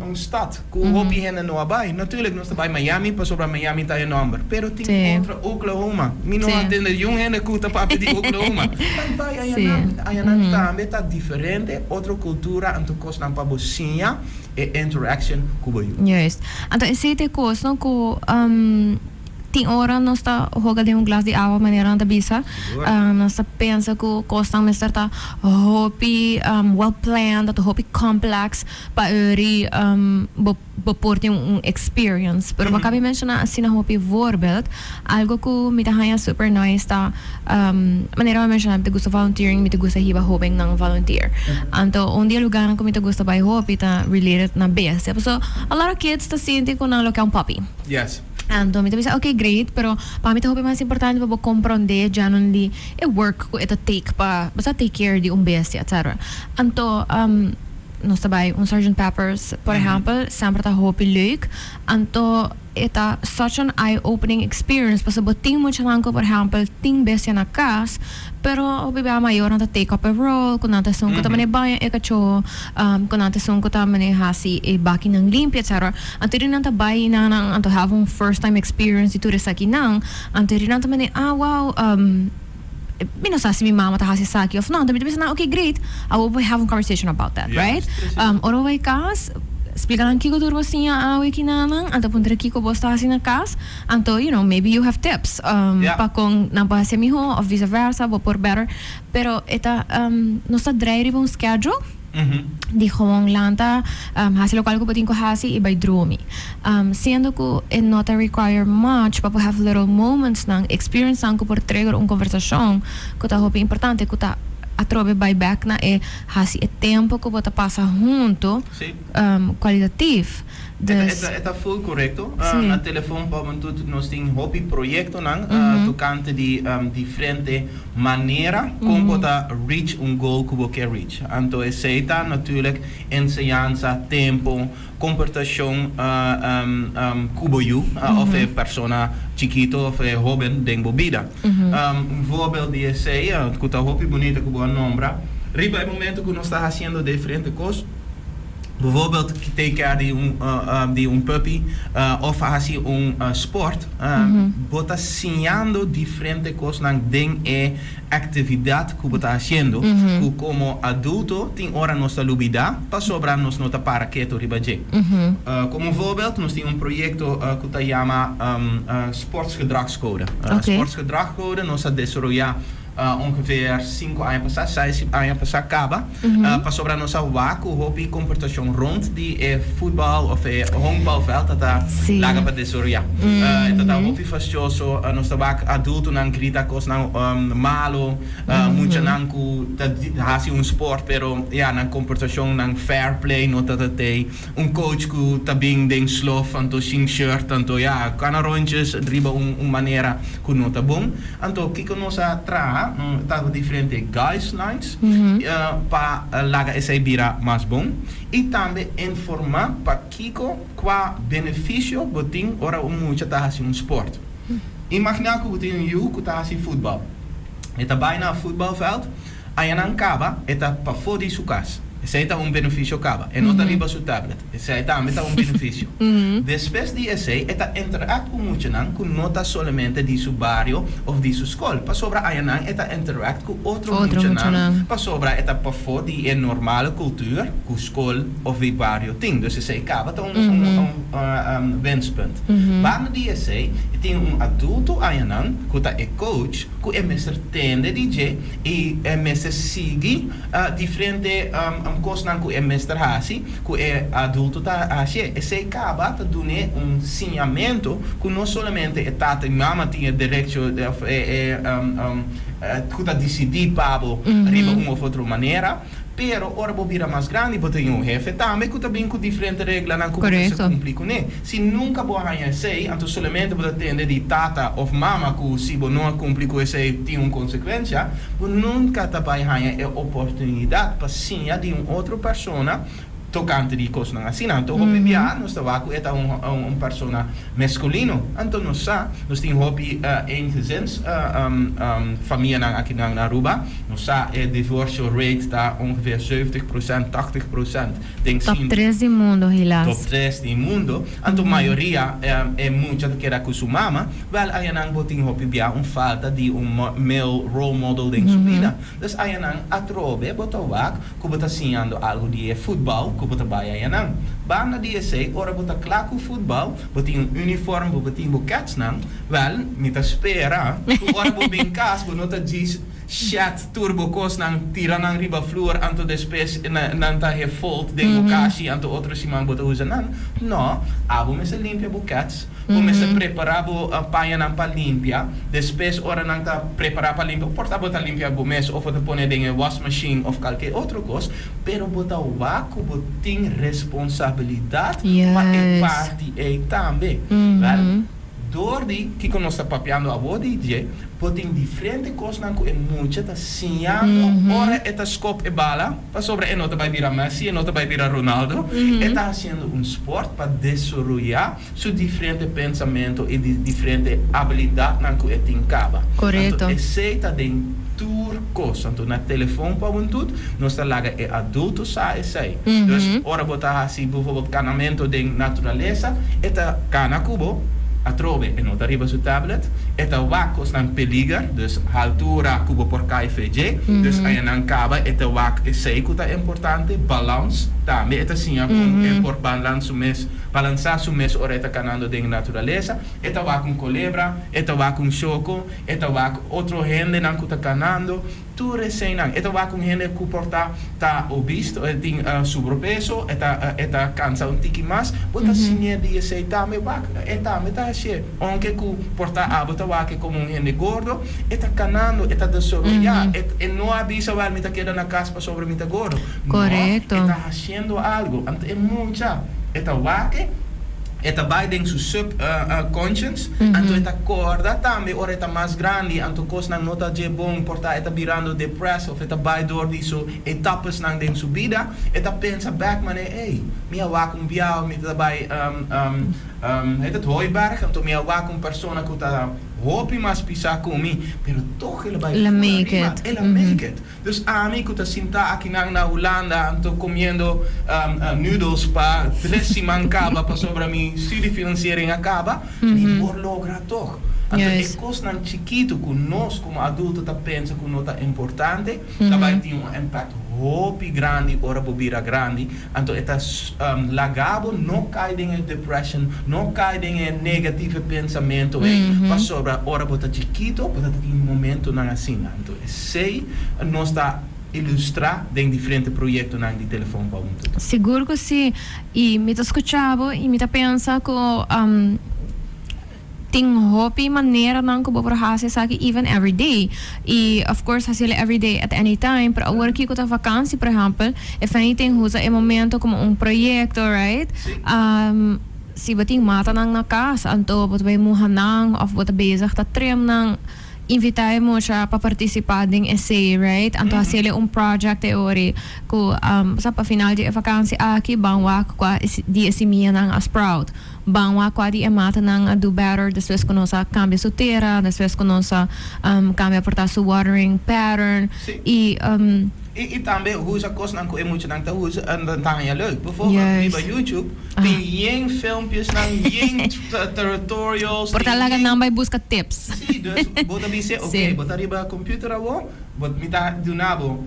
un stad ku hopi hende no a bai. Natuurlijk nos ta bai Miami pasobra Miami ta e nòmber, pero tin otro, Oklahoma. Mi no a tende niun hende ku ta papia di Oklahoma. Bai bai ayanan, ayanan tambe ta diferente, otro kultura, anto kosnan pa bo siña e interaction ku bo yu. Juist. Anto esei ta e kos, no, ku tin ora nos ta hoga den un glas di awa, manera nan ta bisa. Nos ta pensa ku kosnan mester ta hopi well planned, ta hopi complex pa uri bo bo por tin un experience. Pero bo a kaba di menshoná asina hopi voorbeeld. Algo ku mi ta haña super nice ta manera bo a menshoná mi ta gusta volunteering, mi ta gusta hiba hóbennan volunteer. Anto un di e lugarnan ku mi ta gusta bai hopi ta related na bestia. Pasobra a lot of kids ta sinti ku nan lo ke un puppy. Anto mi ta bisa ok great, pero pa mi ta hopi mas importante pa bo komprondé djanon di e work ku e ta take pa bo sa take care di un bestia etcetera. Anto nos ta bai un Sergeant Peppers por ehèmpel semper ta hopi leuk. Anto e ta such an eye opening experience pasobra bo tin muchanan ku por ehèmpel tin bestia na kas pero hopi bia mayornan ta take up e role ku nan ta esun ku ta mane baña e kachó, ku nan ta esun ku ta mane hasi e bakinan limpia etcetera. Anto ri nan ta bai nan nan anto have un first time experience di tur esakinan anto ri nan ta mane, ah wow, mi no sa si mi mama ta hasi esaki of no. Anto mi ta bisa nan, okay great, awor bo have un conversation about that, right? Ora bo bai kas, splika nan kiko tur bo siña awe kinanan, anto puntra kiko bo sta hasi na kas, anto you know, maybe you have tips pa kon nan por hasi mihó of vice versa, bo por better. Pero e ta, nos ta drei riba un schedule di gewoon lanta, hasi lokual ku bo tin ku hasi i bai drumi. Siendo ku e no ta require much pa bo have little moments nan, experience nan ku por trigger un konversashon ku ta hopi importante ku ta atrobe bai bek na e hasi e tempo ku bo ta pasa huntu kwalitatief. Dus. E ta full korekto. Na Telefon pa Hubentud nos tin hopi proyektonan tokante di diferente manera kon bo ta reach un goal ku bo ke reach. Anto esei ta natuurlijk enseñansa, tempo, komportashon ku bo yu òf e persona chikito òf e hóben den bo bida. Un voorbeeld di esei ku ta hopi bunita ku bo a nombra, riba e momento ku nos ta hasiendo diferente kos. Bijvoorbeeld take care di un puppy of hasi un sport, bo ta siñando diferente cosnan den e actividad cu bo ta haciendo, cu como adulto tin ora nos ta lubida pasobra nos no ta para keto riba dje. Como voorbeeld, nos tin un proyecto cu ta yama Sportsgedragscode. Sportsgedragscode nos a desaroya ongeveer 5 aña pasa, 6 aña pasa caba, pasobra nos a wak hopi comportacion rond di futbal of honkbalveld ta laga pa desaroya. Ta hopi fastioso, nos ta wak adultonan grita cosnan malo, muchanan cu ta hasi un sport, pero ja, nan comportacion, nan fair play no ta tey. Un coach cu ta bin den slof, anto sin shirt, anto ja, cana rondjes riba un manera cu no ta bon. Anto kico nos a traha, ta diferente guidelines pa laga esey bira mas bon y tambe informa pa kico cua beneficio bo tin ora un mucha ta hasi un sport. Imagina cu bo tin un yiu cu ta hasi futbal. E ta bay na voetbalveld, ayanan caba, e ta pafo di su cas. Esey ta un beneficio caba. E no ta riba su tablet. Esey tambe ta un beneficio. Despues di esey, e ta interact cu muchanan cu no ta solamente di su bario of di su scol. Pasobra ayanan e ta interact cu otro Otro muchanan. Muchanan. Pasobra e ta pafo di e normale cultuur cu scol of di bario tin. Dus esey caba ta un winstpunt. Banda di esey, tin un adulto ayanan cu ta e coach cu e mester tende di dje y e mester sigui diferente cosnan cu e mester hasi cu e adulto ta hasi. Esey caba ta dune un siñamento cu no solamente e tata y mama tin e derecho of e cu ta decidi pa bo riba un of otro manera, pero ora bo bira mas grandi, bo tin un hefe tambe cu ta bin cu diferente reglanan cu bo mester cumpli cu ne. Si nunca bo haña esey, anto solamente bo ta tende di tata of mama cu si bo no a cumpli cu esey tin un consecuencia, bo nunca ta bay haña e oportunidad pa siña di un otro persona tocante di cosnan asina. Anto hopi bia nos ta wak cu e ta un persona masculino. Anto nos sa, nos tin hopi eengezins famianan aki na Aruba. Nos sa e divorcio rate ta ongeveer 70%, 80% den Top 3 di mundo, helaas. Top 3 di mundo. Anto mayoria e mucha ta keda cu su mama. Wel, ayanan bo tin hopi bia un falta di un male role model den su bida. Dus ayanan atrobe bo ta wak cu bo ta siñando algo di e futbal cu bo ta bay ayanan. Banda di esey, ora bo ta cla cu futbal, bo tin un uniform, bo tin bo ketsnan, wel, mi ta spera cu ora bo bin cas, bo no ta djis shet tur bo cosnan, tira nan riba vloer, anto despues nan ta gefold den bo kashi, anto otro siman bo ta usa nan. No, abo mester limpia bo kets, bo mester prepara bo pañanan pa limpia, despues ora nan ta prepara pa limpia, por ta bo ta limpia bo mes of bo ta pone den e wasmachine of cualkier otro cos, pero bo ta wak cu bo tin responsabilidad pa e parti ey tambe. Wel, door di kico nos ta papiando awor di dje, bo tin diferente cosnan cu e mucha ta siñando ora e ta scop e bala, pasobra e no ta bay bira Messi, e no ta bay bira Ronaldo, e ta haciendo un sport pa desaroya su diferente pensamento y di diferente habilidadnan cu e tin caba. Anto esey ta den tur cos. Anto na Telefon pa Hubentud, nos ta laga e adulto sa esey. Dus ora bo ta hasi bijvoorbeeld canamento den naturalesa, e ta cana cu bo, atrobe e no ta riba su tablet, e ta wak cosnan peliger, dus altura cu bo por cay FG, dus ayanan caba e ta wak esey cu ta importante, balans, tambe e ta siña con e por balans su mes, balansa su mes ora e ta canando den naturalesa, e ta wak un colebra, e ta wak un shoco, e ta wak otro hendenan cu ta canando, tur eseynan. E ta wak un hende cu por ta ta obese, e tin sobrepeso, e ta cansa un tiki mas, bo ta siña di esey tambe wak, e tambe ta hacié. Aunke cu por ta abo ta wak como un hende gordo, e ta canando, e ta desaroya, e no a bisa: "Wel, mi ta keda na cas pasobra mi ta gordo." No, e ta haciendo algo. Anto e mucha, e ta wak, e ta bay den su subconscious, anto e ta corda tambe ora e ta mas grandi, anto cosnan no ta dje bon, por ta e ta birando depressed of e ta bay door di su etapesnan den su bida, e ta pensa back mane: "Hey, mi a wak un biaha, mi ta bay Heet het hooiberg, anto mi a wak un persona ku ta hopi mas pisá ku mi, pero tog el a bai El a full make ariba, it. el a make it. Dus ami ku ta sintá akinan na Hulanda anto komiendo noodles pa tres siman kaba pasobra mi studiefinanciering a kaba, mi por logra tog. Anto e kosnan chikitu ku nos komo adulto ta pensa ku no ta importante, ta bai tin un impact hopi grandi ora bo bira grandi. Anto e ta laga bo no kai den e depression, no kai den e negative pensamentu ei, pasobra ora bo ta chikito bo ta tin momentonan asina. Anto esei nos ta ilustrá den diferente proyektonan di Telefon pa Hubentud. Sigur ku si. I mi ta skucha bo i mi ta pensa ku Tin hopi maneranan ku bo por hasi esaki even every day. I of course hasiel every day at any time, pero awor kiko ta vakansi por ehempel, if anything usa e momento komo un proyekto, right? Si bo tin matanan na kas anto bo ta bai muha nan òf bo ta bezig ta trim nan, invita e mucha pa participa den esey, right? Anto haciele un project e ori cu sa pa final di e vakantie aki ban wak cua di e simianan a sprout, ban wak cua di e matanan a do better despues cu nos a cambia su tera, despues cu nos a cambia por ta su watering pattern y. I tambe usa kosnan ku e muchanan ta usa ta haña leuk. Bijvoorbeeld riba YouTube tin yen filmpjesnan, yen tutorials. Por ta laga nan bai buska tips. Sí, dus bo ta bis'é, oké, bo ta riba computer awor, bo mi ta duna bo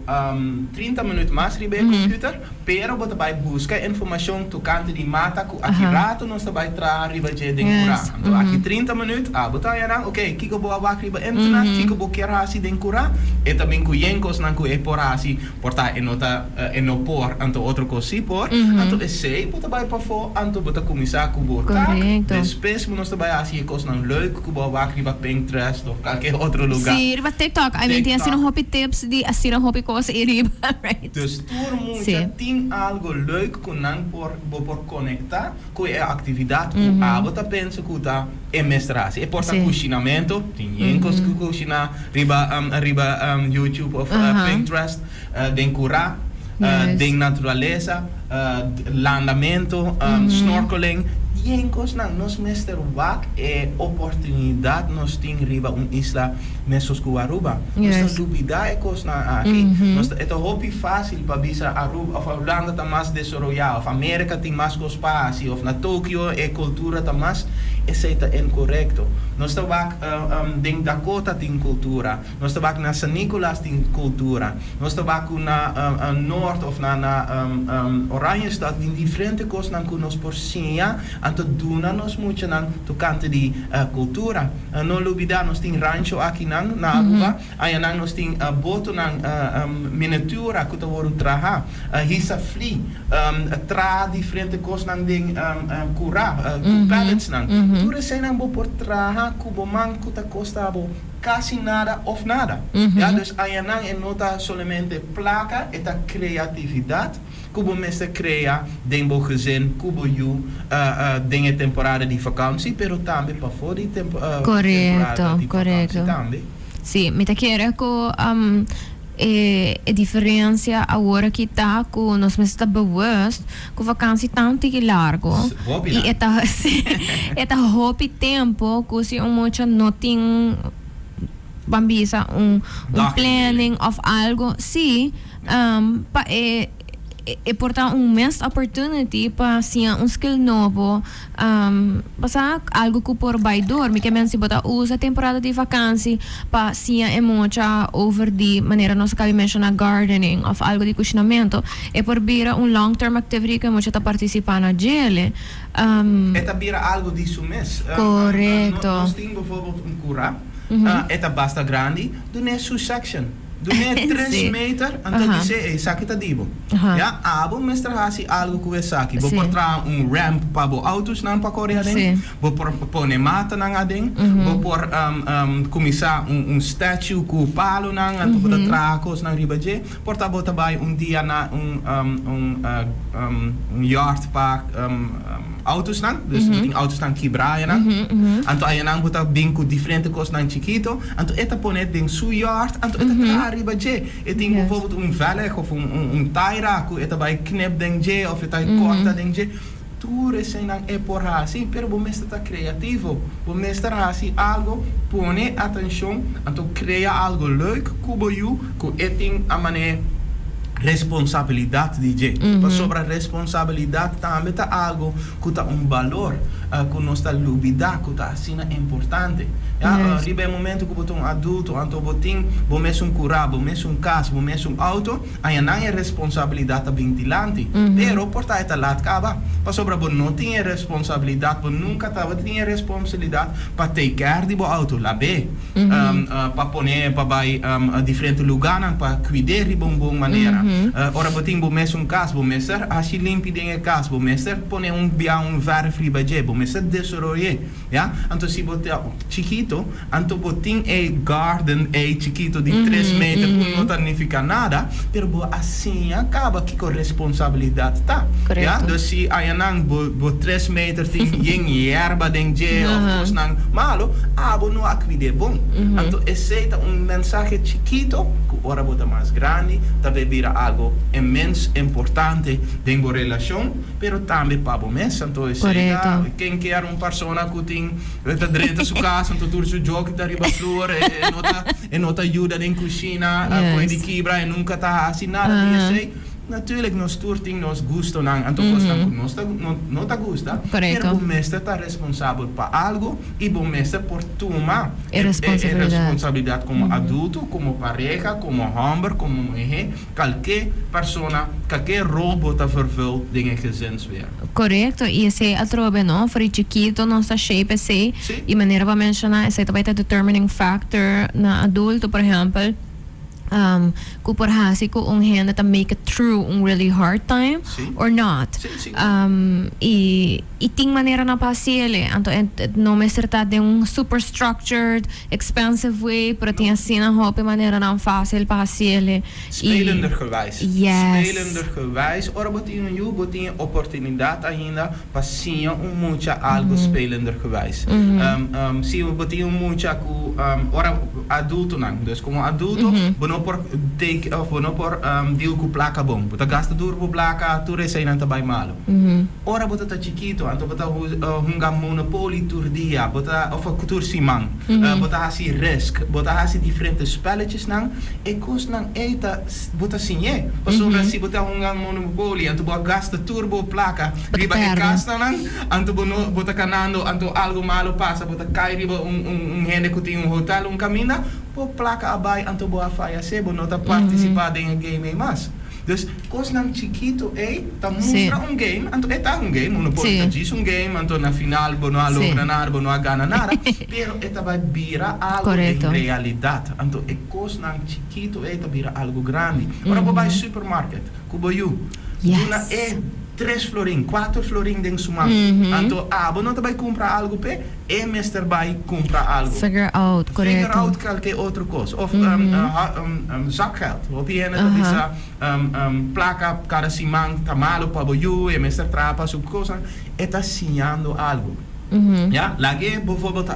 30 minuut mas riba e computer, pero bo ta bai buska informashon tokante di mata ku aki rato nos ta bai traha riba dje den kura. Anto aki 30 minuut, abo ta haña nan, oké, kiko bo a wak riba internet, kiko bo kier hasi den kura? E ta bin ku yen kosnan ku e por hasi, por ta e no ta e no por, anto otro kos si por. Anto esei bo ta bai pafó, anto bo ta kuminsá ku bo tak. Despues bo nos ta bai hasi e kosnan leuk ku bo a wak riba Pinterest òf kalke otro lugá. Sí, riba TikTok. I mean, tin asina hopi tips di asina hopi kos ei riba, right? Dus tur mucha tin algo leuk ku nan por bo por konektá ku e aktividat ku abo ta pensa ku ta e mester hasi. E por ta kushinamentu, tin yen kos ku kushiná riba riba YouTube òf Pinterest, den kurá, den naturalesa, landamentu, snorkeling, yen kosnan. Nos mester wak e oportunidat nos tin riba un isla meskos ku Aruba. Nos ta lubidá e kosnan aki. Nos ta, e ta hopi fásil pa bisa Aruba òf Hulanda ta mas desaroyá òf Amerika tin mas kos pa hasi òf na Tokio e kultura ta mas, esei ta inkorekto. Nos ta wak den Dakota tin kultura, nos ta wak na San Nicolas tin kultura, nos ta wak ku na Noord òf na na Oranjestad tin diferente kosnan ku nos por siña anto duna nos muchanan tokante di kultura. No lubidá nos tin rancho akinan na Aruba, ayanan nos tin botonan miniatura ku ta wòrdu traha, hisa fli, traha diferente kosnan den kurá ku palletsnan. Tur eseinan bo por traha ku bo man ku ta kosta bo kasi nada òf nada. Ya, dus ayanan e no ta solamente plaka, e ta kreatividat. Ku bo mester krea den bo gezin ku bo yu den e temporada di vakansi, pero tambe pafó di temporada Korekto, di vakansi korekto. tambe. Sí, mi ta kere ku e e diferensia awor aki ta ku nos mester ta bewust ku vakansi ta un tiki largo Hopi i largo. e ta sí e ta hopi tempo ku si un mucha no tin ban bisa un un planning of algo sí pa e e por ta un missed opportunity pa siña un skill nobo pasá algo ku por bai dor mi ke men si bo ta usa temporada di vakansi pa siña e mucha over di manera nos a kaba di menshoná gardening of algo di kushinamento e por bira un long term activity ku e mucha ta partisipá na djele. E ta bira algo di su mes. Korekto. Nos tin bijvoorbeeld un kura. E ta basta grandi, dun'é su section. Dun'é tres meter, anto bis'é, ey, esaki ta di bo. Ya, abo mester hasi algo ku esaki. Bo por traha un ramp pa bo autosnan pa kore aden, bo por pone matanan aden, bo por kuminsá un statue ku palonan, anto bo ta traha kosnan riba dje. Por ta bo ta bai un dia na un un yard pa autosnan, dus bo tin autosnan kibrá ayanan, anto ayanan bo ta bin ku diferente kosnan chikito, anto e ta pone den su yard, anto e ta traha riba dje. E tin bijvoorbeeld un vèlg òf un un taira ku e ta bai knip den dje òf e ta kòrta den dje. Tur eseinan e por hasi, pero bo mester ta kreativo. Bo mester hasi algo, pone atenshon, anto krea algo leuk ku bo yu ku e tin a manera responsabilidat di dje. Pasobra responsabilidat tambe ta algo ku ta un balor ku nos ta lubidá ku ta asina importante. Ya, riba e momento ku bo ta un adulto, anto bo tin bo mesun kurá, bo mesun kas, bo mesun outo. Añanan e responsabilidat ta bin dilanti, pero por ta e ta lat kaba, pasobra bo no tin e responsabilidat, bo nunka tabatin e responsabilidat pa take care di bo auto, lab'é, pa pon'é pa bai diferente lugánan pa kuid'é riba un bon manera. Ora bo tin bo mesun kas, bo mester haci limpi den e kas, bo mester pone un bia un verf riba dje, bo mester desaroy'é. Ya, anto si bo ta chikito, anto bo tin e garden ei chikito di tres meter ku no ta nifiká nada, pero bo a siña kaba kiko responsabilidat ta. Ya, dus si ayanan bo bo tres meter tin yen yerba den dje òf kosnan malo, abo no a kuid'é bon. Anto esei ta un mensahe chikito ku ora bo ta mas grandi ta bay bira algo inmens importante den bo relashon. Pero tambe pa bo mes, anto esei ta ken kier un persona ku tin ta drenta su kas anto tur su joki ta riba flur e no ta e no ta yuda den kushina koe di kibra e nunka ta hasi nada di esei. Natuurlijk nos tur tin nos gustonan anto kosnan ku nos ta no ta gusta pero bo mester ta responsabel pa algo i bo mester por tuma e responsabilidat komo adulto komo pareha komo hòmber komo muhé. Kalke persona, kalke rol bo ta vervul den e gezinswereld. Korekto, i esei atrobe no, for di chikito nos ta shape esei, i manera bo a menshoná esei ta bai ta determining factor na adulto, por ehèmpel, ku por hasi ku un hende ta make it through un really hard time or not. I i tin maneranan pa hasiel, anto e no mester ta den un super structured Expensive way, pero tin asina hopi maneranan fácil pa haciele y. Spelendergewijs. Yes. Spelendergewijs, ora bo tin un yu, bo tin e oportunidad ainda pa siña un mucha algo spelendergewijs. Si bo tin un mucha cu ora adultonan, dus como adulto, bo no por take of bo no por deal cu placa bon. Bo ta gasta tur bo placa, tur eseinan ta bay malo. Ora bo ta ta chikito, anto bo ta hunga Monopoly tur dia, bo ta, of tur siman, bo ta hasi Risk, bo ta hasi diferente spelletjesnan, e kosnan ei ta, bo ta siñ'é. Pasobra si bo ta hunga Monopoly, anto bo a gasta tur bo plaka riba e kasnan, anto bo no, bo ta kanando, anto algo malo pasa, bo ta kai riba un un hende ku tin un hotel un kaminda, bo plaka a bai, anto bo a fayasé, bo no ta partisipá den e game ei mas. Dus kosnan chikitu ei ta mustra un game, anto e ta un game, uno por ta djis un game, anto na final bo no a logra nada, bo no a gana nada, pero e ta bai bira algo den realidat. Anto e kosnan chikitu ei ta bira algo grandi. Ora bo bai supermarket ku bo yu, duna e tres florin, kuater florin den su man, anto abo no ta bai kumpra algo p'e, E mester bai cumpra algo. Figure out, Figure out cualke otro cos. Of zakgeld. Hopi hende ta bisa placa cada siman ta malo pa bo yu, e mester traha pa su cosnan. E ta siñando algo. Ya, lag'e bijvoorbeeld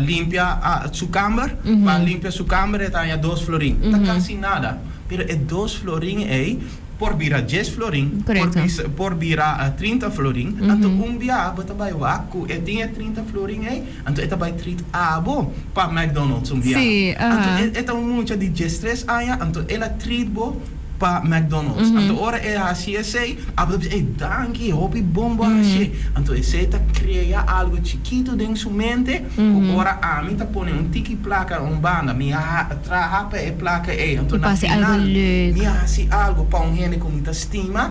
limpia su camber, pa limpia su camber e ta haña dos florin. Ta casi nada. Pero e dos florin ey Por bira djes florin, por bisa, por bira 30 florin, anto un bia bo ta bai wak ku e tin e 30 florin ei, anto e ta bai treat abo pa McDonald's un bia. Anto e ta un mucha di 13 aña, anto el a treat bo pa McDonald's. Anto ora e hasi esei, abo ta bisa, ey danki, hopi bon bo a hasié. Anto esei ta krea algo chikitu den su mente ku ora ami ta pone un tiki plaka un banda, mi a traha pa e plaka ei, anto na final mi a hasi algo pa un hende ku mi ta stima,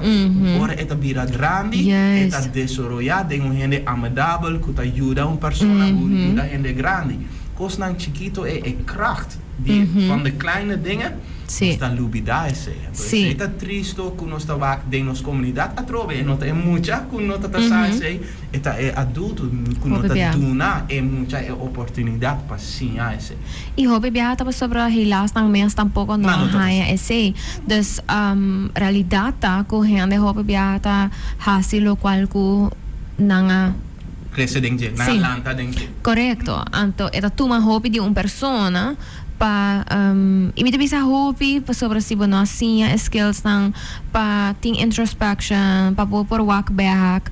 ora e ta bira grandi, e ta desoroyá den un hende amedabel ku ta yuda un persona, ku yuda hende grandi. Kosnan chikito ei, e kracht di van de kleine dingen, nos ta lubidá esei. Anto esei ta tristo ku nos ta wak den nos komunidat atrobe, e no ta e mucha ku no ta ta sa esei, E ta e adulto ku no ta duna e mucha e oportunidat pa siña esei. I hopi biaha ta pasobra helaas nan mes tampoko no a haña esei. Dus realidat ta ku hende hopi biaha ta hasi lokual ku nan a. Krese den dje, nan a lanta den dje. Korekto. Anto e ta tuma hopi di un persona. Pa y mi ta bisa hopi pasobra si bo no a siña e skills nan pa tin introspection, pa bo por wak bek,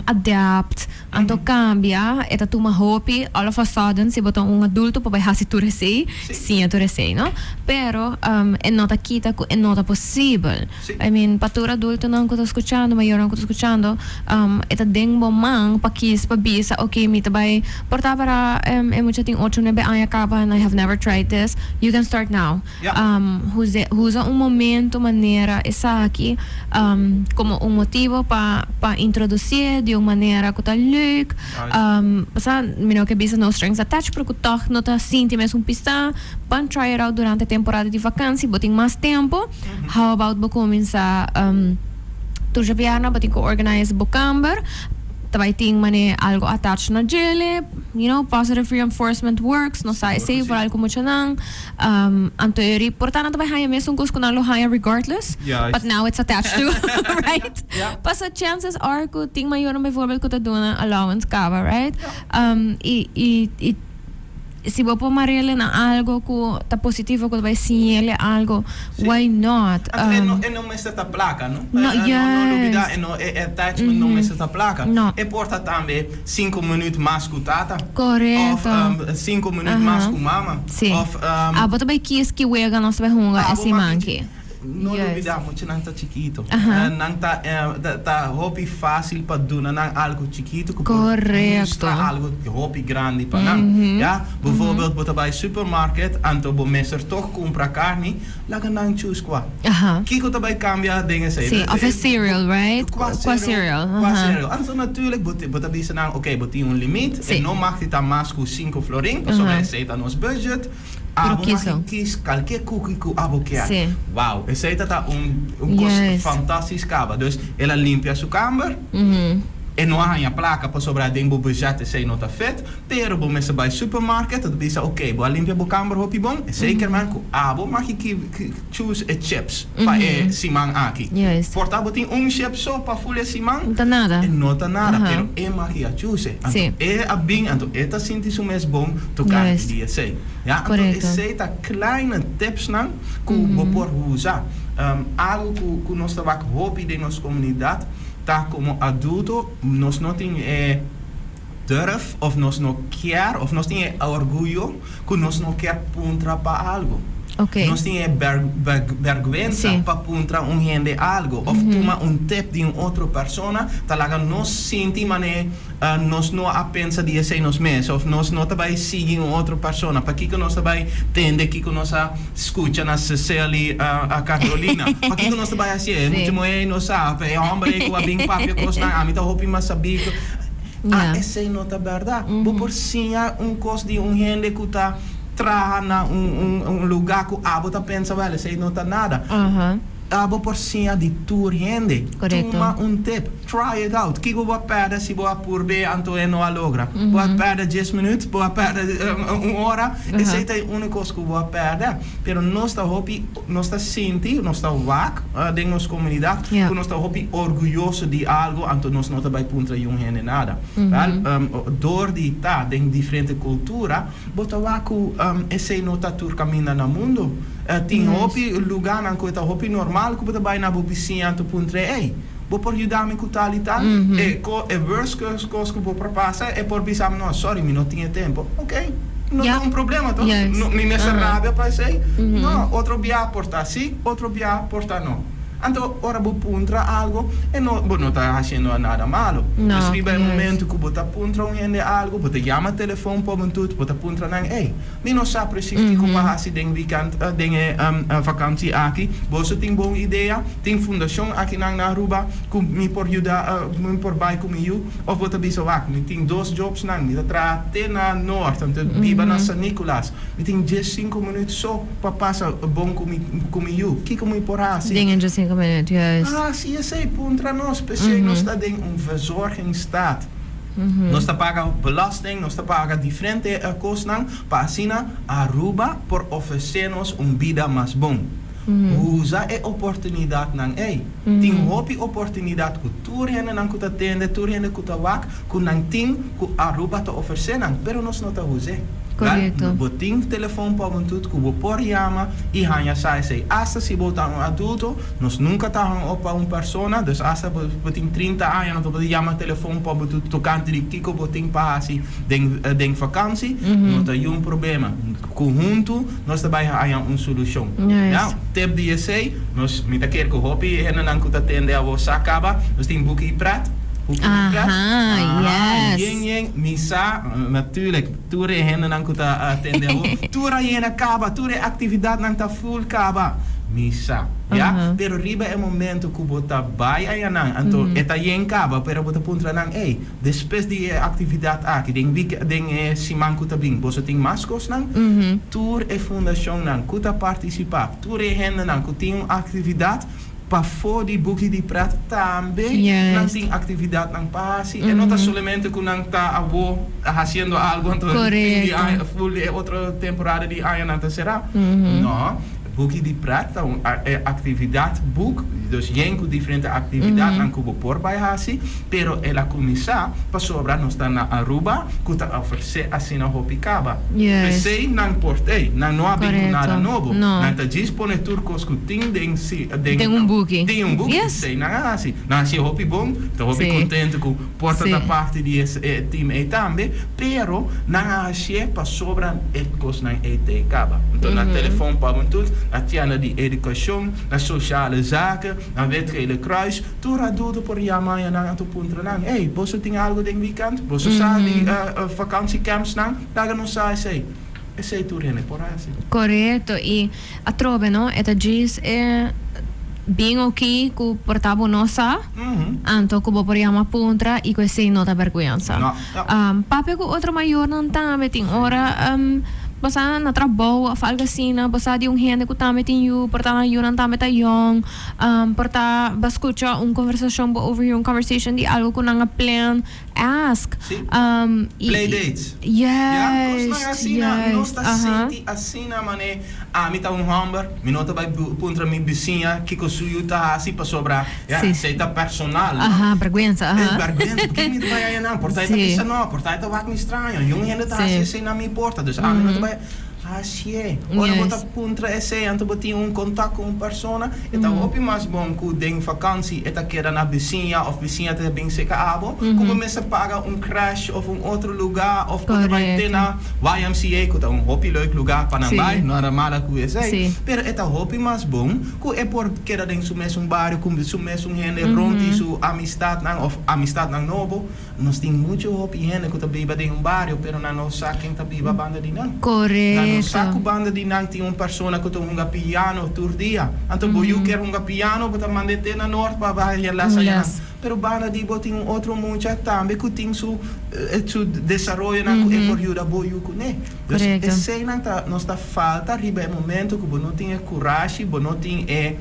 adapt, anto cambia, e ta tuma hopi all of a sudden si bo ta un adulto pa bai haci tur esey, siña tur esey, no? Pero e no ta kita cu e no ta posibel. I mean, pa tur adultonan cu ta scuchando, mayornan cu ta scuchando, e ta den bo man pa kies pa bisa, ok, mi ta bai por ta para e mucha tin ocho nuebe aña caba and I have never tried this, you can start now. Usa un momento manera esaki como un motibo pa pa introducié di un manera cu ta leuk. Pasa mi no ke bisa no strings attached, pero cu tog no ta sinti mes un pista. Ban try it out durante temporada di vakantie, bo tin mas tempo. How about bo cuminsa tur djabièrnè bo tin cu organize bo kamber, ta bay tin mane algo attached na djele, you know, positive reinforcement works, nos sa esey vooral cu muchanan, anto eri por ta nan ta bay haya mesun cos cu nan lo haya regardless, but now it's attached to, right? Paso chances are cu tin mayornan bijvoorbeeld cu ta duna allowance caba, right? Y, y, y. Si bo por marele na algo cu ta positivo cu ta bay siñele algo, why not? Anto e no e no mester ta placa no. No, No juist. lubida e no e attachment no mester ta placa. No. E por ta tambe cinco minuut mas cu tata. Correcto. Of cinco minuut mas cu mama. Si. Of Abo ta bay kies ki wega nos ta bay hunga e Abo siman mag aki. No Juist. lubida muchanan ta chikito. Aha. Nan ta ta hopi facil pa duna nan algo chikito cu por Correcto. mustra algo hopi grandi pa nan. Ya, bijvoorbeeld bo ta bay supermarket anto bo mester toch cumpra carni, laga nan choose cua. Aha. Kico ta bay cambia den esey? Si, of e cereal, right? Cua Cua cereal, Cua aha. cereal. Anto natuurlijk bo bo ta bisa nan, ok, bo tin un limit, Si. e no mag di ta mas cu cinco florin, pasobra Aha. esey ta nos budget. Pero Abo kiso. mag kies kalke cookie cu abo kier. Sí. Wow, esey ta ta un un cos Juist. fantastisch caba. Dus el a limpia su camber, e no a haña placa pasobra den bo budget esey no ta fit, pero bo mester bay supermarket, ta bisa ok, bo a limpia bo camber hopi bon, esey kier men cu abo mag ki choose e chips pa e siman aki. Juist. Por ta bo tin un chip so pa ful e siman, No ta nada. e no ta nada, Aha. pero e mag ya choose. Anto Sí. e a bin, anto e ta sinti su mes bon tocante Juist. di esey. Ya, anto Correcto. esey ta kleine tipsnan cu bo por usa. Algo cu cu nos ta wak hopi den nos comunidad ta como adulto nos no tin e durf of nos no kier of nos tin e orguyo cu nos no kier puntra pa algo. Ok. Nos tin e ber, ber, bergwensa Sí. pa puntra un hende algo of tuma un tip di un otro persona ta laga nos sinti mane nos no a pensa di esey nos mes of nos no ta bay sigui un otro persona. Pakico nos ta bay tende kico nos a scucha na Ceceli a Carolina? Pakico nos ta bay hacié? E Sí. mucha muhé no sa, e homber ey cu a bin papia cosnan, ami ta hopi mas sabí cu. Ah, Ja. esey no ta berdad. Bo por siña un cos di un hende cu ta traha na un un un lugar cu abo ta pensa wel esey no ta nada. Aha. Abo por siña di tur hende. Correcto. Tuma un tip. Try it out. Kico bo a perde si bo a purbe anto e no a logra? Bo a perde dies minuut? Bo a perde un ora? Esey ta e unico cos cu bo a perde. Pero nos ta hopi, nos ta sinti, nos ta wak den nos comunidad Ja. cu nos ta hopi orguyoso di algo anto nos no ta bay puntra yun hende nada. Wel, door di ta den diferente cultura, bo ta wak cu esey no ta tur caminda na mundo. Tin hopi lugarnan cu e ta hopi normal cu bo ta bay na bo bisiña anto puntra, ey, bo por yuda mi cu tal y tal? E co, e worst cos, cos cu bo por pasa, e por bisa mi, no, sorry, mi no tin e tempo. Ok, no ta Ja. un problema toch? Juist. No, mi mester Aha. rabia pa esey? No, otro bia por ta si, otro bia por ta no. Anto, ora bo puntra algo, e no, bo no ta haciendo nada malo. No, Dus riba e juist. momento cu bo ta puntra un hende algo, bo ta yama telefon pa bo tut, bo ta puntra nan, ey, Mi no sa precies kiko pa hasi den weekend, den e vakantie aki. Boso tin bon idea? Tin fundashon akinan na Aruba ku mi por yuda, mi por bai ku mi yu? Of bo ta bisa, wak, mi tin dos jobsnan, mi ta traha te na Noord, anto biba na San Nicolas. Mi tin djes sinku minuut so pa pasa bon ku mi ku mi yu. Kiko mi por hasi? Den e djes sinku minuut, juist. Hasi esei, puntra nos. P'esei nos ta den un verzorgingsstaat. Nos ta paga belasting, nos ta paga diferente cosnan pa asina Aruba por ofrece nos un bida mas bon. Usa e oportunidadnan ey. Tin hopi oportunidad cu tur hendenan cu ta tende, tur hende cu ta wak, cu nan tin cu Aruba ta ofrece nan, pero nos no ta us'e. Korekto. Bo tin telefon pa hubentud ku bo por yama i haña sa esei. Asta si bo ta un adulto, nos nunka ta hang op pa un persona, dus asta bo tin 30 aña no ta por yama telefon pa hubentud tokante di kiko bo tin pa hasi den den vakansi, no ta yun problema. Ku huntu nos ta bai haña un solushon. Ya, tip di esei, nos mi ta kere ku hopi hendenan ku ta tende awor sa kaba, nos tin buki i pret, buki di pret. Aha, yes. Yen yen mi sa, natuurlijk, tur e hendenan ku ta tende awor, tur a yena kaba, tur e aktividatnan ta full kaba. Mi sa, ya. Pero riba e momento ku bo ta bai ayanan, anto e ta yen kaba, pero bo ta puntra nan, ey, Despues di e aktividat aki den wike den e siman ku ta bin boso tin mas kosnan? Tur e fundashonnan ku ta partisipá, tur e hendenan ku tin un aktividat pafó di Buki di Pret tambe nan tin aktividatnan pa hasi. E no ta solamente ku nan ta awó hasiendo algu anto fin di aña ful di e otro temporada di aña nan ta será. No. Buki di Pret ta un aktividat buk, dus yen ku diferente aktividatnan ku bo por bai hasi. Pero el a kuminsá pasobra nos ta na Aruba ku ta ofresé asina hopi kaba. P'esei nan por t'ei. Nan no a bin ku nada nobo. Nan ta djis pone tur kos ku tin den si den Den un buki. Den un buki. P'esei nan a hasi. Nan a hasi hopi bon. Mi ta hopi kontentu ku por ta ta parti di e team ei tambe. Pero nan a hasié pasobra e kosnan ei t'ei kaba. Anto na telefòn pa awentud, na tienda di edukashon, na sosiale zaken, na Wit Gele Kruis. Tur adulto por yama ya nan anto puntra nan, Ey, boso tin algo den weekend? Boso sa di vakantie camps nan? Laga nos sa esey. Esey tur hende por haci. Corecto, y atrobe no, e ta djis e bien oki cu por ta bo no sa, anto cu bo por yama puntra y cu esey no ta berguensa. No. Papia cu otro mayornan tambe tin ora bo sa na trabou of algo asina, bo sa di un hende cu tambe tin yu, por ta nan yunan tambe ta yong. Por ta bo scucha un conversacion, bo overhear un conversation di algo cu nan a plan, ask. Sí. Play dates. Yes, Ya, cosnan asina, yes, nos ta aha. sinti asina mane ami ta un homber, mi no ta bai puntra mi bisiña kico su yu ta haci pasobra ya, Sí. esey ta personal, no? Aha, berguensa, aha. E berguensa, por kico mi ta bai aya nan? Por ta e ta Sí. bisa no, por ta e ta wak mi straño, yun hende ta Sí. haci esey na mi porta, dus ami no ta bai. Hacié. Ora bo ta puntra esei, anto bo tin un kontak ku un persona, e ta hopi mas bon ku den vakansi e ta keda na bisiña òf bisiña ta bin seka abo, ku bo mester paga un crèche òf un otro lugá òf bo ta bai te na YMCA ku ta un hopi leuk lugá pa nan bai, no a mala ku esei, pero e ta hopi mas bon ku e por keda den su mesun bario ku su mesun hende rond di su amistatnan òf amistatnan nobo. Nos tin muchu hopi hende ku ta biba den un bario, pero nan no sa ken ta biba banda di nan. Nan no sa ku banda di nan tin un persona ku ta hunga piano tur dia. Anto bo yu kier hunga piano, bo ta mand'é te na nort pa bai les ayanan. Pero banda di bo tin un otro mucha tambe ku tin su su desaroyonan ku e por yuda bo yu kuné. Dus eseinan ta nos ta falta riba e momento ku bo no tin e kurashi, bo no tin e.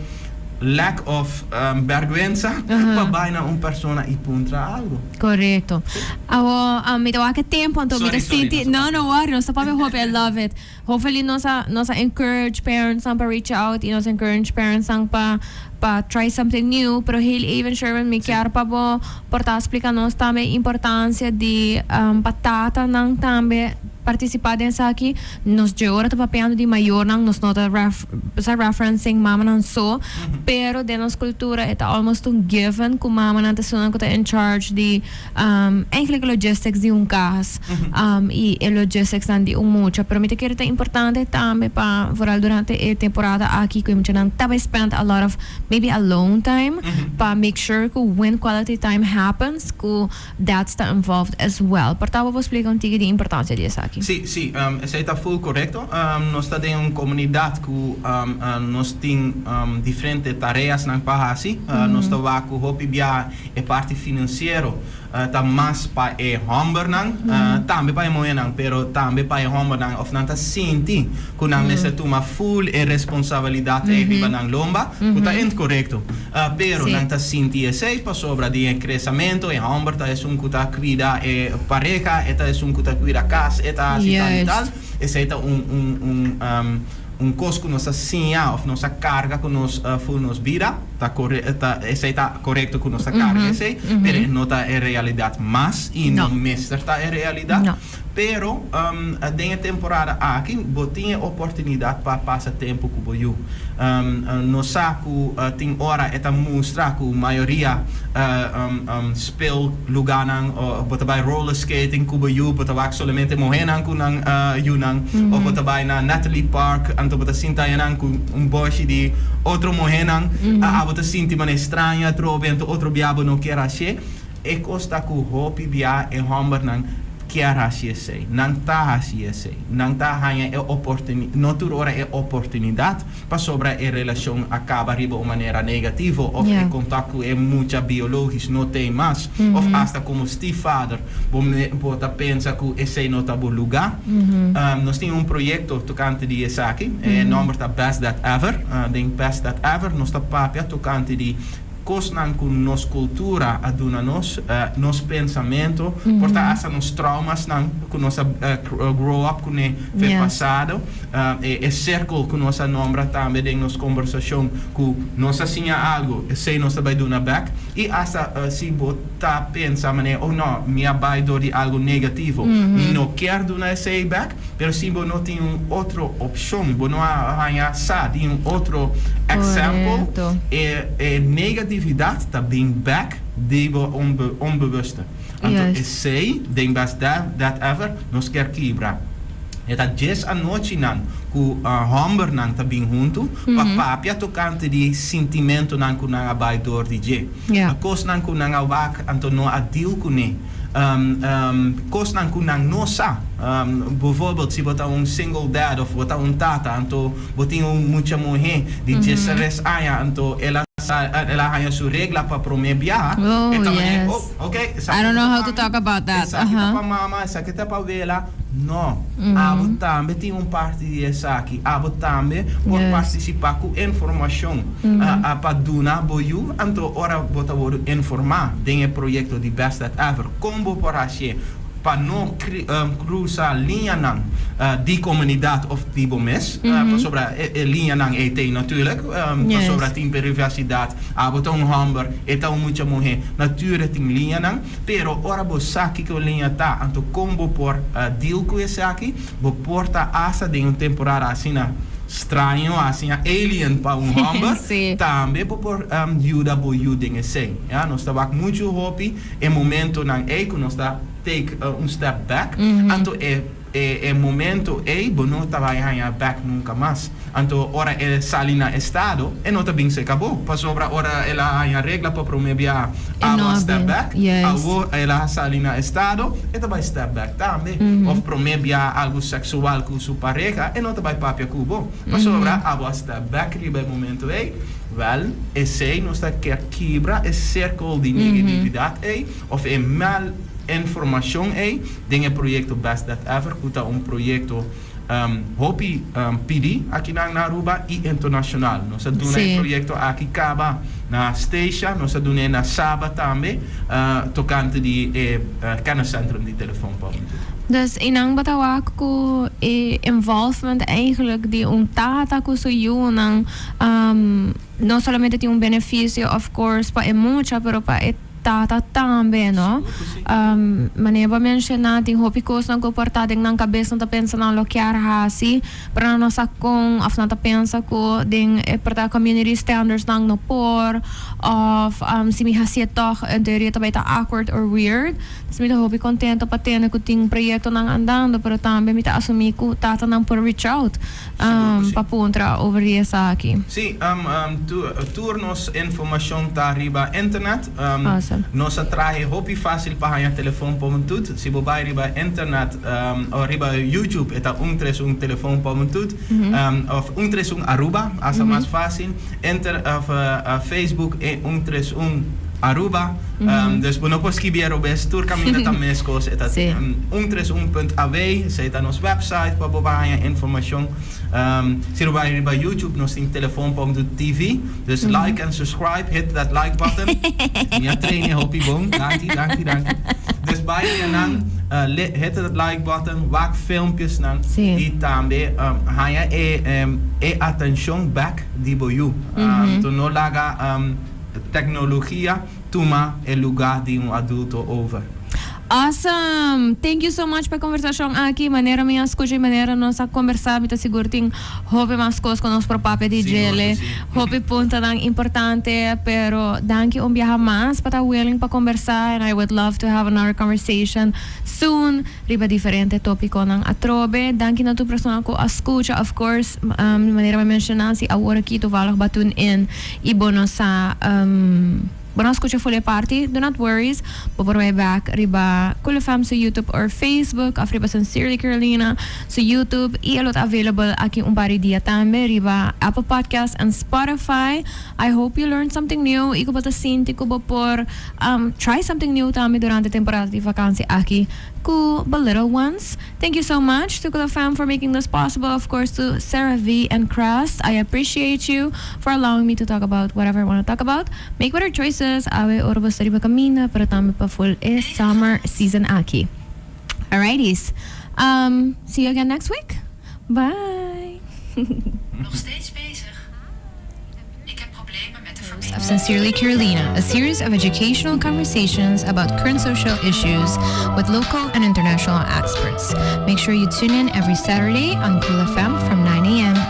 Lack of berguensa pa bai na un persona y puntra algo. Correcto. Awo mi ta wak e tempo anto mi ta sinti no no worry nos ta papia hopi I love it. Hopefully nos a nos a encourage parents nan pa reach out y nos a encourage parents nan pa pa try something new pero heel even Sherwin mi kier pa bo por ta splica nos tambe importancia di pa tatanan tambe participa den esaki. Nos dje ora ta papiando di mayornan, nos no ta ref, sa referencing mamanan so, pero den nos cultura e ta almost un given cu mamanan ta esunnan cu ta in charge di eigenlijk logistics di un cas y e logisticsnan di un mucha. Pero mi ta kere ta importante tambe pa vooral durante e temporada aki cu e muchanan ta bay spend a lot of maybe alone time pa make sure cu when quality time happens cu Dads ta involved as well. Por ta bo por splika un tiki di importancia di esaki? Sí, sí, esei ta full korekto. Nos ta den un komunidat ku nos tin diferente tareasnan pa hasi. Nos ta wak ku hopi bia e parti finansiero ta mas pa e hòmbernan, tambe pa e muhénan, pero tambe pa e hòmbernan òf nan ta sinti ku nan mester tuma full e responsabilidat ei riba nan lomba, ku ta inkorekto. Pero nan ta sinti esei pasobra di e kresamento, e hòmber ta esun ku ta kuida e pareha, e ta esun ku ta kuida kas, e ta hasi tal i tal. Esei ta un un un un kos ku nos a siña òf nos a karga ku nos ful nos bida. Ta kore ta esei ta korekto ku nos ta karga esei, pero e no ta e realidat mas i no mester ta e realidat. Pero den e temporada aki bo tin e oportunidat pa pasa tempu ku bo yu. Nos sa ku tin ora e ta mustra ku mayoria speel lugánan bo ta bai roller skating ku bo yu, bo ta wak solamente muhénan ku nan yunan, òf bo ta bai na Natalie Park anto bo ta sinta ayanan ku un bòshi di otro muhénan, abo ta sinti manera straño atrobe anto otro bia bo no kier hasié. E kos ta ku hopi bia e hòmbernan kier hasi esei. Nan ta hasi esei. Nan ta haña e oportuni, no tur ora e oportunidat, pasobra e relashon a kaba riba un manera negativo òf e kontak ku e mucha biológisch no t'ei mas, òf asta komo stiefvader bo bo ta pensa ku esei no ta bo lugá. Nos tin un proyekto tokante di esaki, e nòmber ta Best That Ever. Den Best That Ever nos ta papia tokante di Kosnan ku nos kultura a duna nos, nos pensamentu, por ta asta nos traumasnan ku nos a grow up kuné fe pasado, e sirkel ku nos a nombra tambe den nos kombersashon ku nos a siña algu, esei nos ta bai duna bèk. I asta si bo ta pensa manera, oh no, mi a bai dor di algu negativo, mi no kier duna esei bèk. Pero si bo no tin un otro opshon, bo no a haña sa di un otro example, e e negatividat ta bin bek di bo onbewuste. Anto esei, den best that ever, nos kier kibra. E ta djes anochinan ku hòmbernan ta bin huntu pa papia tokante di sintimentunan ku nan a bai dor di dje. Kosnan ku nan a wak anto no a deal kuné. Kosnan ku nan no sa. Bijvoorbeeld si bo ta un single dad of bo ta un tata anto bo tin un mucha muhé di diestres aña anto el a el a haña su regla pa promé biaha e ta manera oh ok esaki ta pa mi, esaki ta pa mama, esaki ta pa wela. No, abo tambe tin un parti di esaki. Abo tambe por partisipá ku informashon pa duna bo yu. Anto ora bo ta wòrdu informá den e proyekto di Best That Ever kon bo por hasié pa no krusa liñanan di komunidat òf di bo mes, pasobra e liñanan ei t'ei natuurlik, pasobra tin privasidat. Abo ta un hòmber, e ta un mucha muhé, natuurlik tin liñanan. Pero ora bo sa kiko liña ta, anto kon bo por deal ku esaki? Bo por ta asta den un temporada asina straño, asina alien pa un hòmber, tambe bo por yuda bo yu den esei. Ya, nos ta wak muchu hopi e momentonan ei ku nos ta take un step back, anto e E momento ei bo no ta bai haña bek nunka mas. Anto ora e sali na estado e no ta bin serka bo, pasobra ora el a haña regla pa promé bia abo a step back, awor el a sali na estado e ta bai step back tambe. Of promé bia algu seksual ku su pareha e no ta bai papia ku bo, pasobra abo a step back riba e momento ei. Wèl, esei nos ta kier kibra e sirkel di negatividat ei of e mal informashon ei. Den e proyekto Best That Ever ku ta un proyekto hopi pidi akinan na Aruba i internashonal. Nos a duna e proyekto aki kaba na Statia, nos a dun'é na Saba tambe tokante di e kenniscentrum di telefon pa hubentud. Dus einan bo ta wak ku e involvement eigenlijk di un tata ku su yunan no solamente tin un benefisio of course pa e mucha pero pa e Tata tambe, no? Manera bo a menshoná, tin hopi kosnan ku por ta den nan kabes, nan ta pensa nan lo kier hasi, pero nan no sa kon, òf nan ta pensa ku den e por ta community standards nan no por, òf si mi hasié tòg en teoria ta bai ta awkward or weird. Dus mi ta hopi kontento pa tende ku tin proyektonan andando, pero tambe mi ta asumí ku tatanan por reach out. Pa puntra over di esaki. Sí, tur nos informashon ta riba internet. Nos a traha hopi fásil pa haña Telefon pa Hubentud. Si bo bai riba internet òf riba YouTube e ta un tres un Telefon pa Hubentud òf un tres un Aruba, asta mas fásil. Inter òf Facebook e un tres un Aruba. Dus bo no por skibi e robes, tur kaminda ta meskos. E ta un tres un punt aw, esei ta nos website pa bo bai haña informashon. Si bo bai riba YouTube nos tin Telefon pa Hubentud TV. Dus like and subscribe, hit that like button. Mi a train e hopi bon, danki, danki, danki. Dus bai haña nan, hit that like button, wak filmpjesnan i tambe haña e e atenshon bek di bo yu. Anto no laga. Tecnologia tuma e lugar di un adulto over. Awesome! Thank you so much pa e conversacion aki. Manera mi a scucha y manera nos a conversa, mi ta sigur tin hopi mas cos cu nos por papia di djele. Hopi puntonan importante, pero danki un biaha mas pa ta willing pa conversa and I would love to have another conversation soon riba diferente topiconan atrobe. Danki na tur persona cu a scucha, of course, manera mi a menciona, si awor aki toevallig bo a tune in y bo no sa Bo no scucha full e parti? Do not worries, bo por bay back riba Cool FM su YouTube or Facebook of riba Sincerely Carolina su YouTube y e lo ta available aki un par di dia tambe riba Apple Podcast and Spotify. I hope you learned something new y cu bo ta sinti cu bo por try something new tambe durante temporada di vakantie aki cu bo little ones. Thank you so much to Cool FM for making this possible, of course to Sarah V and Crest. I appreciate you for allowing me to talk about whatever I want to talk about. Make better choices awe ora bo sta riba caminda, pero tambe pa full e summer season aki. Alrighties. See you again next week. Bye! Nog steeds bezig? Ik heb problemen met de verbinding. Of Sincerely Carolina, a series of educational conversations about current social issues with local and international experts. Make sure you tune in every Saturday on Cool FM from 9 a.m.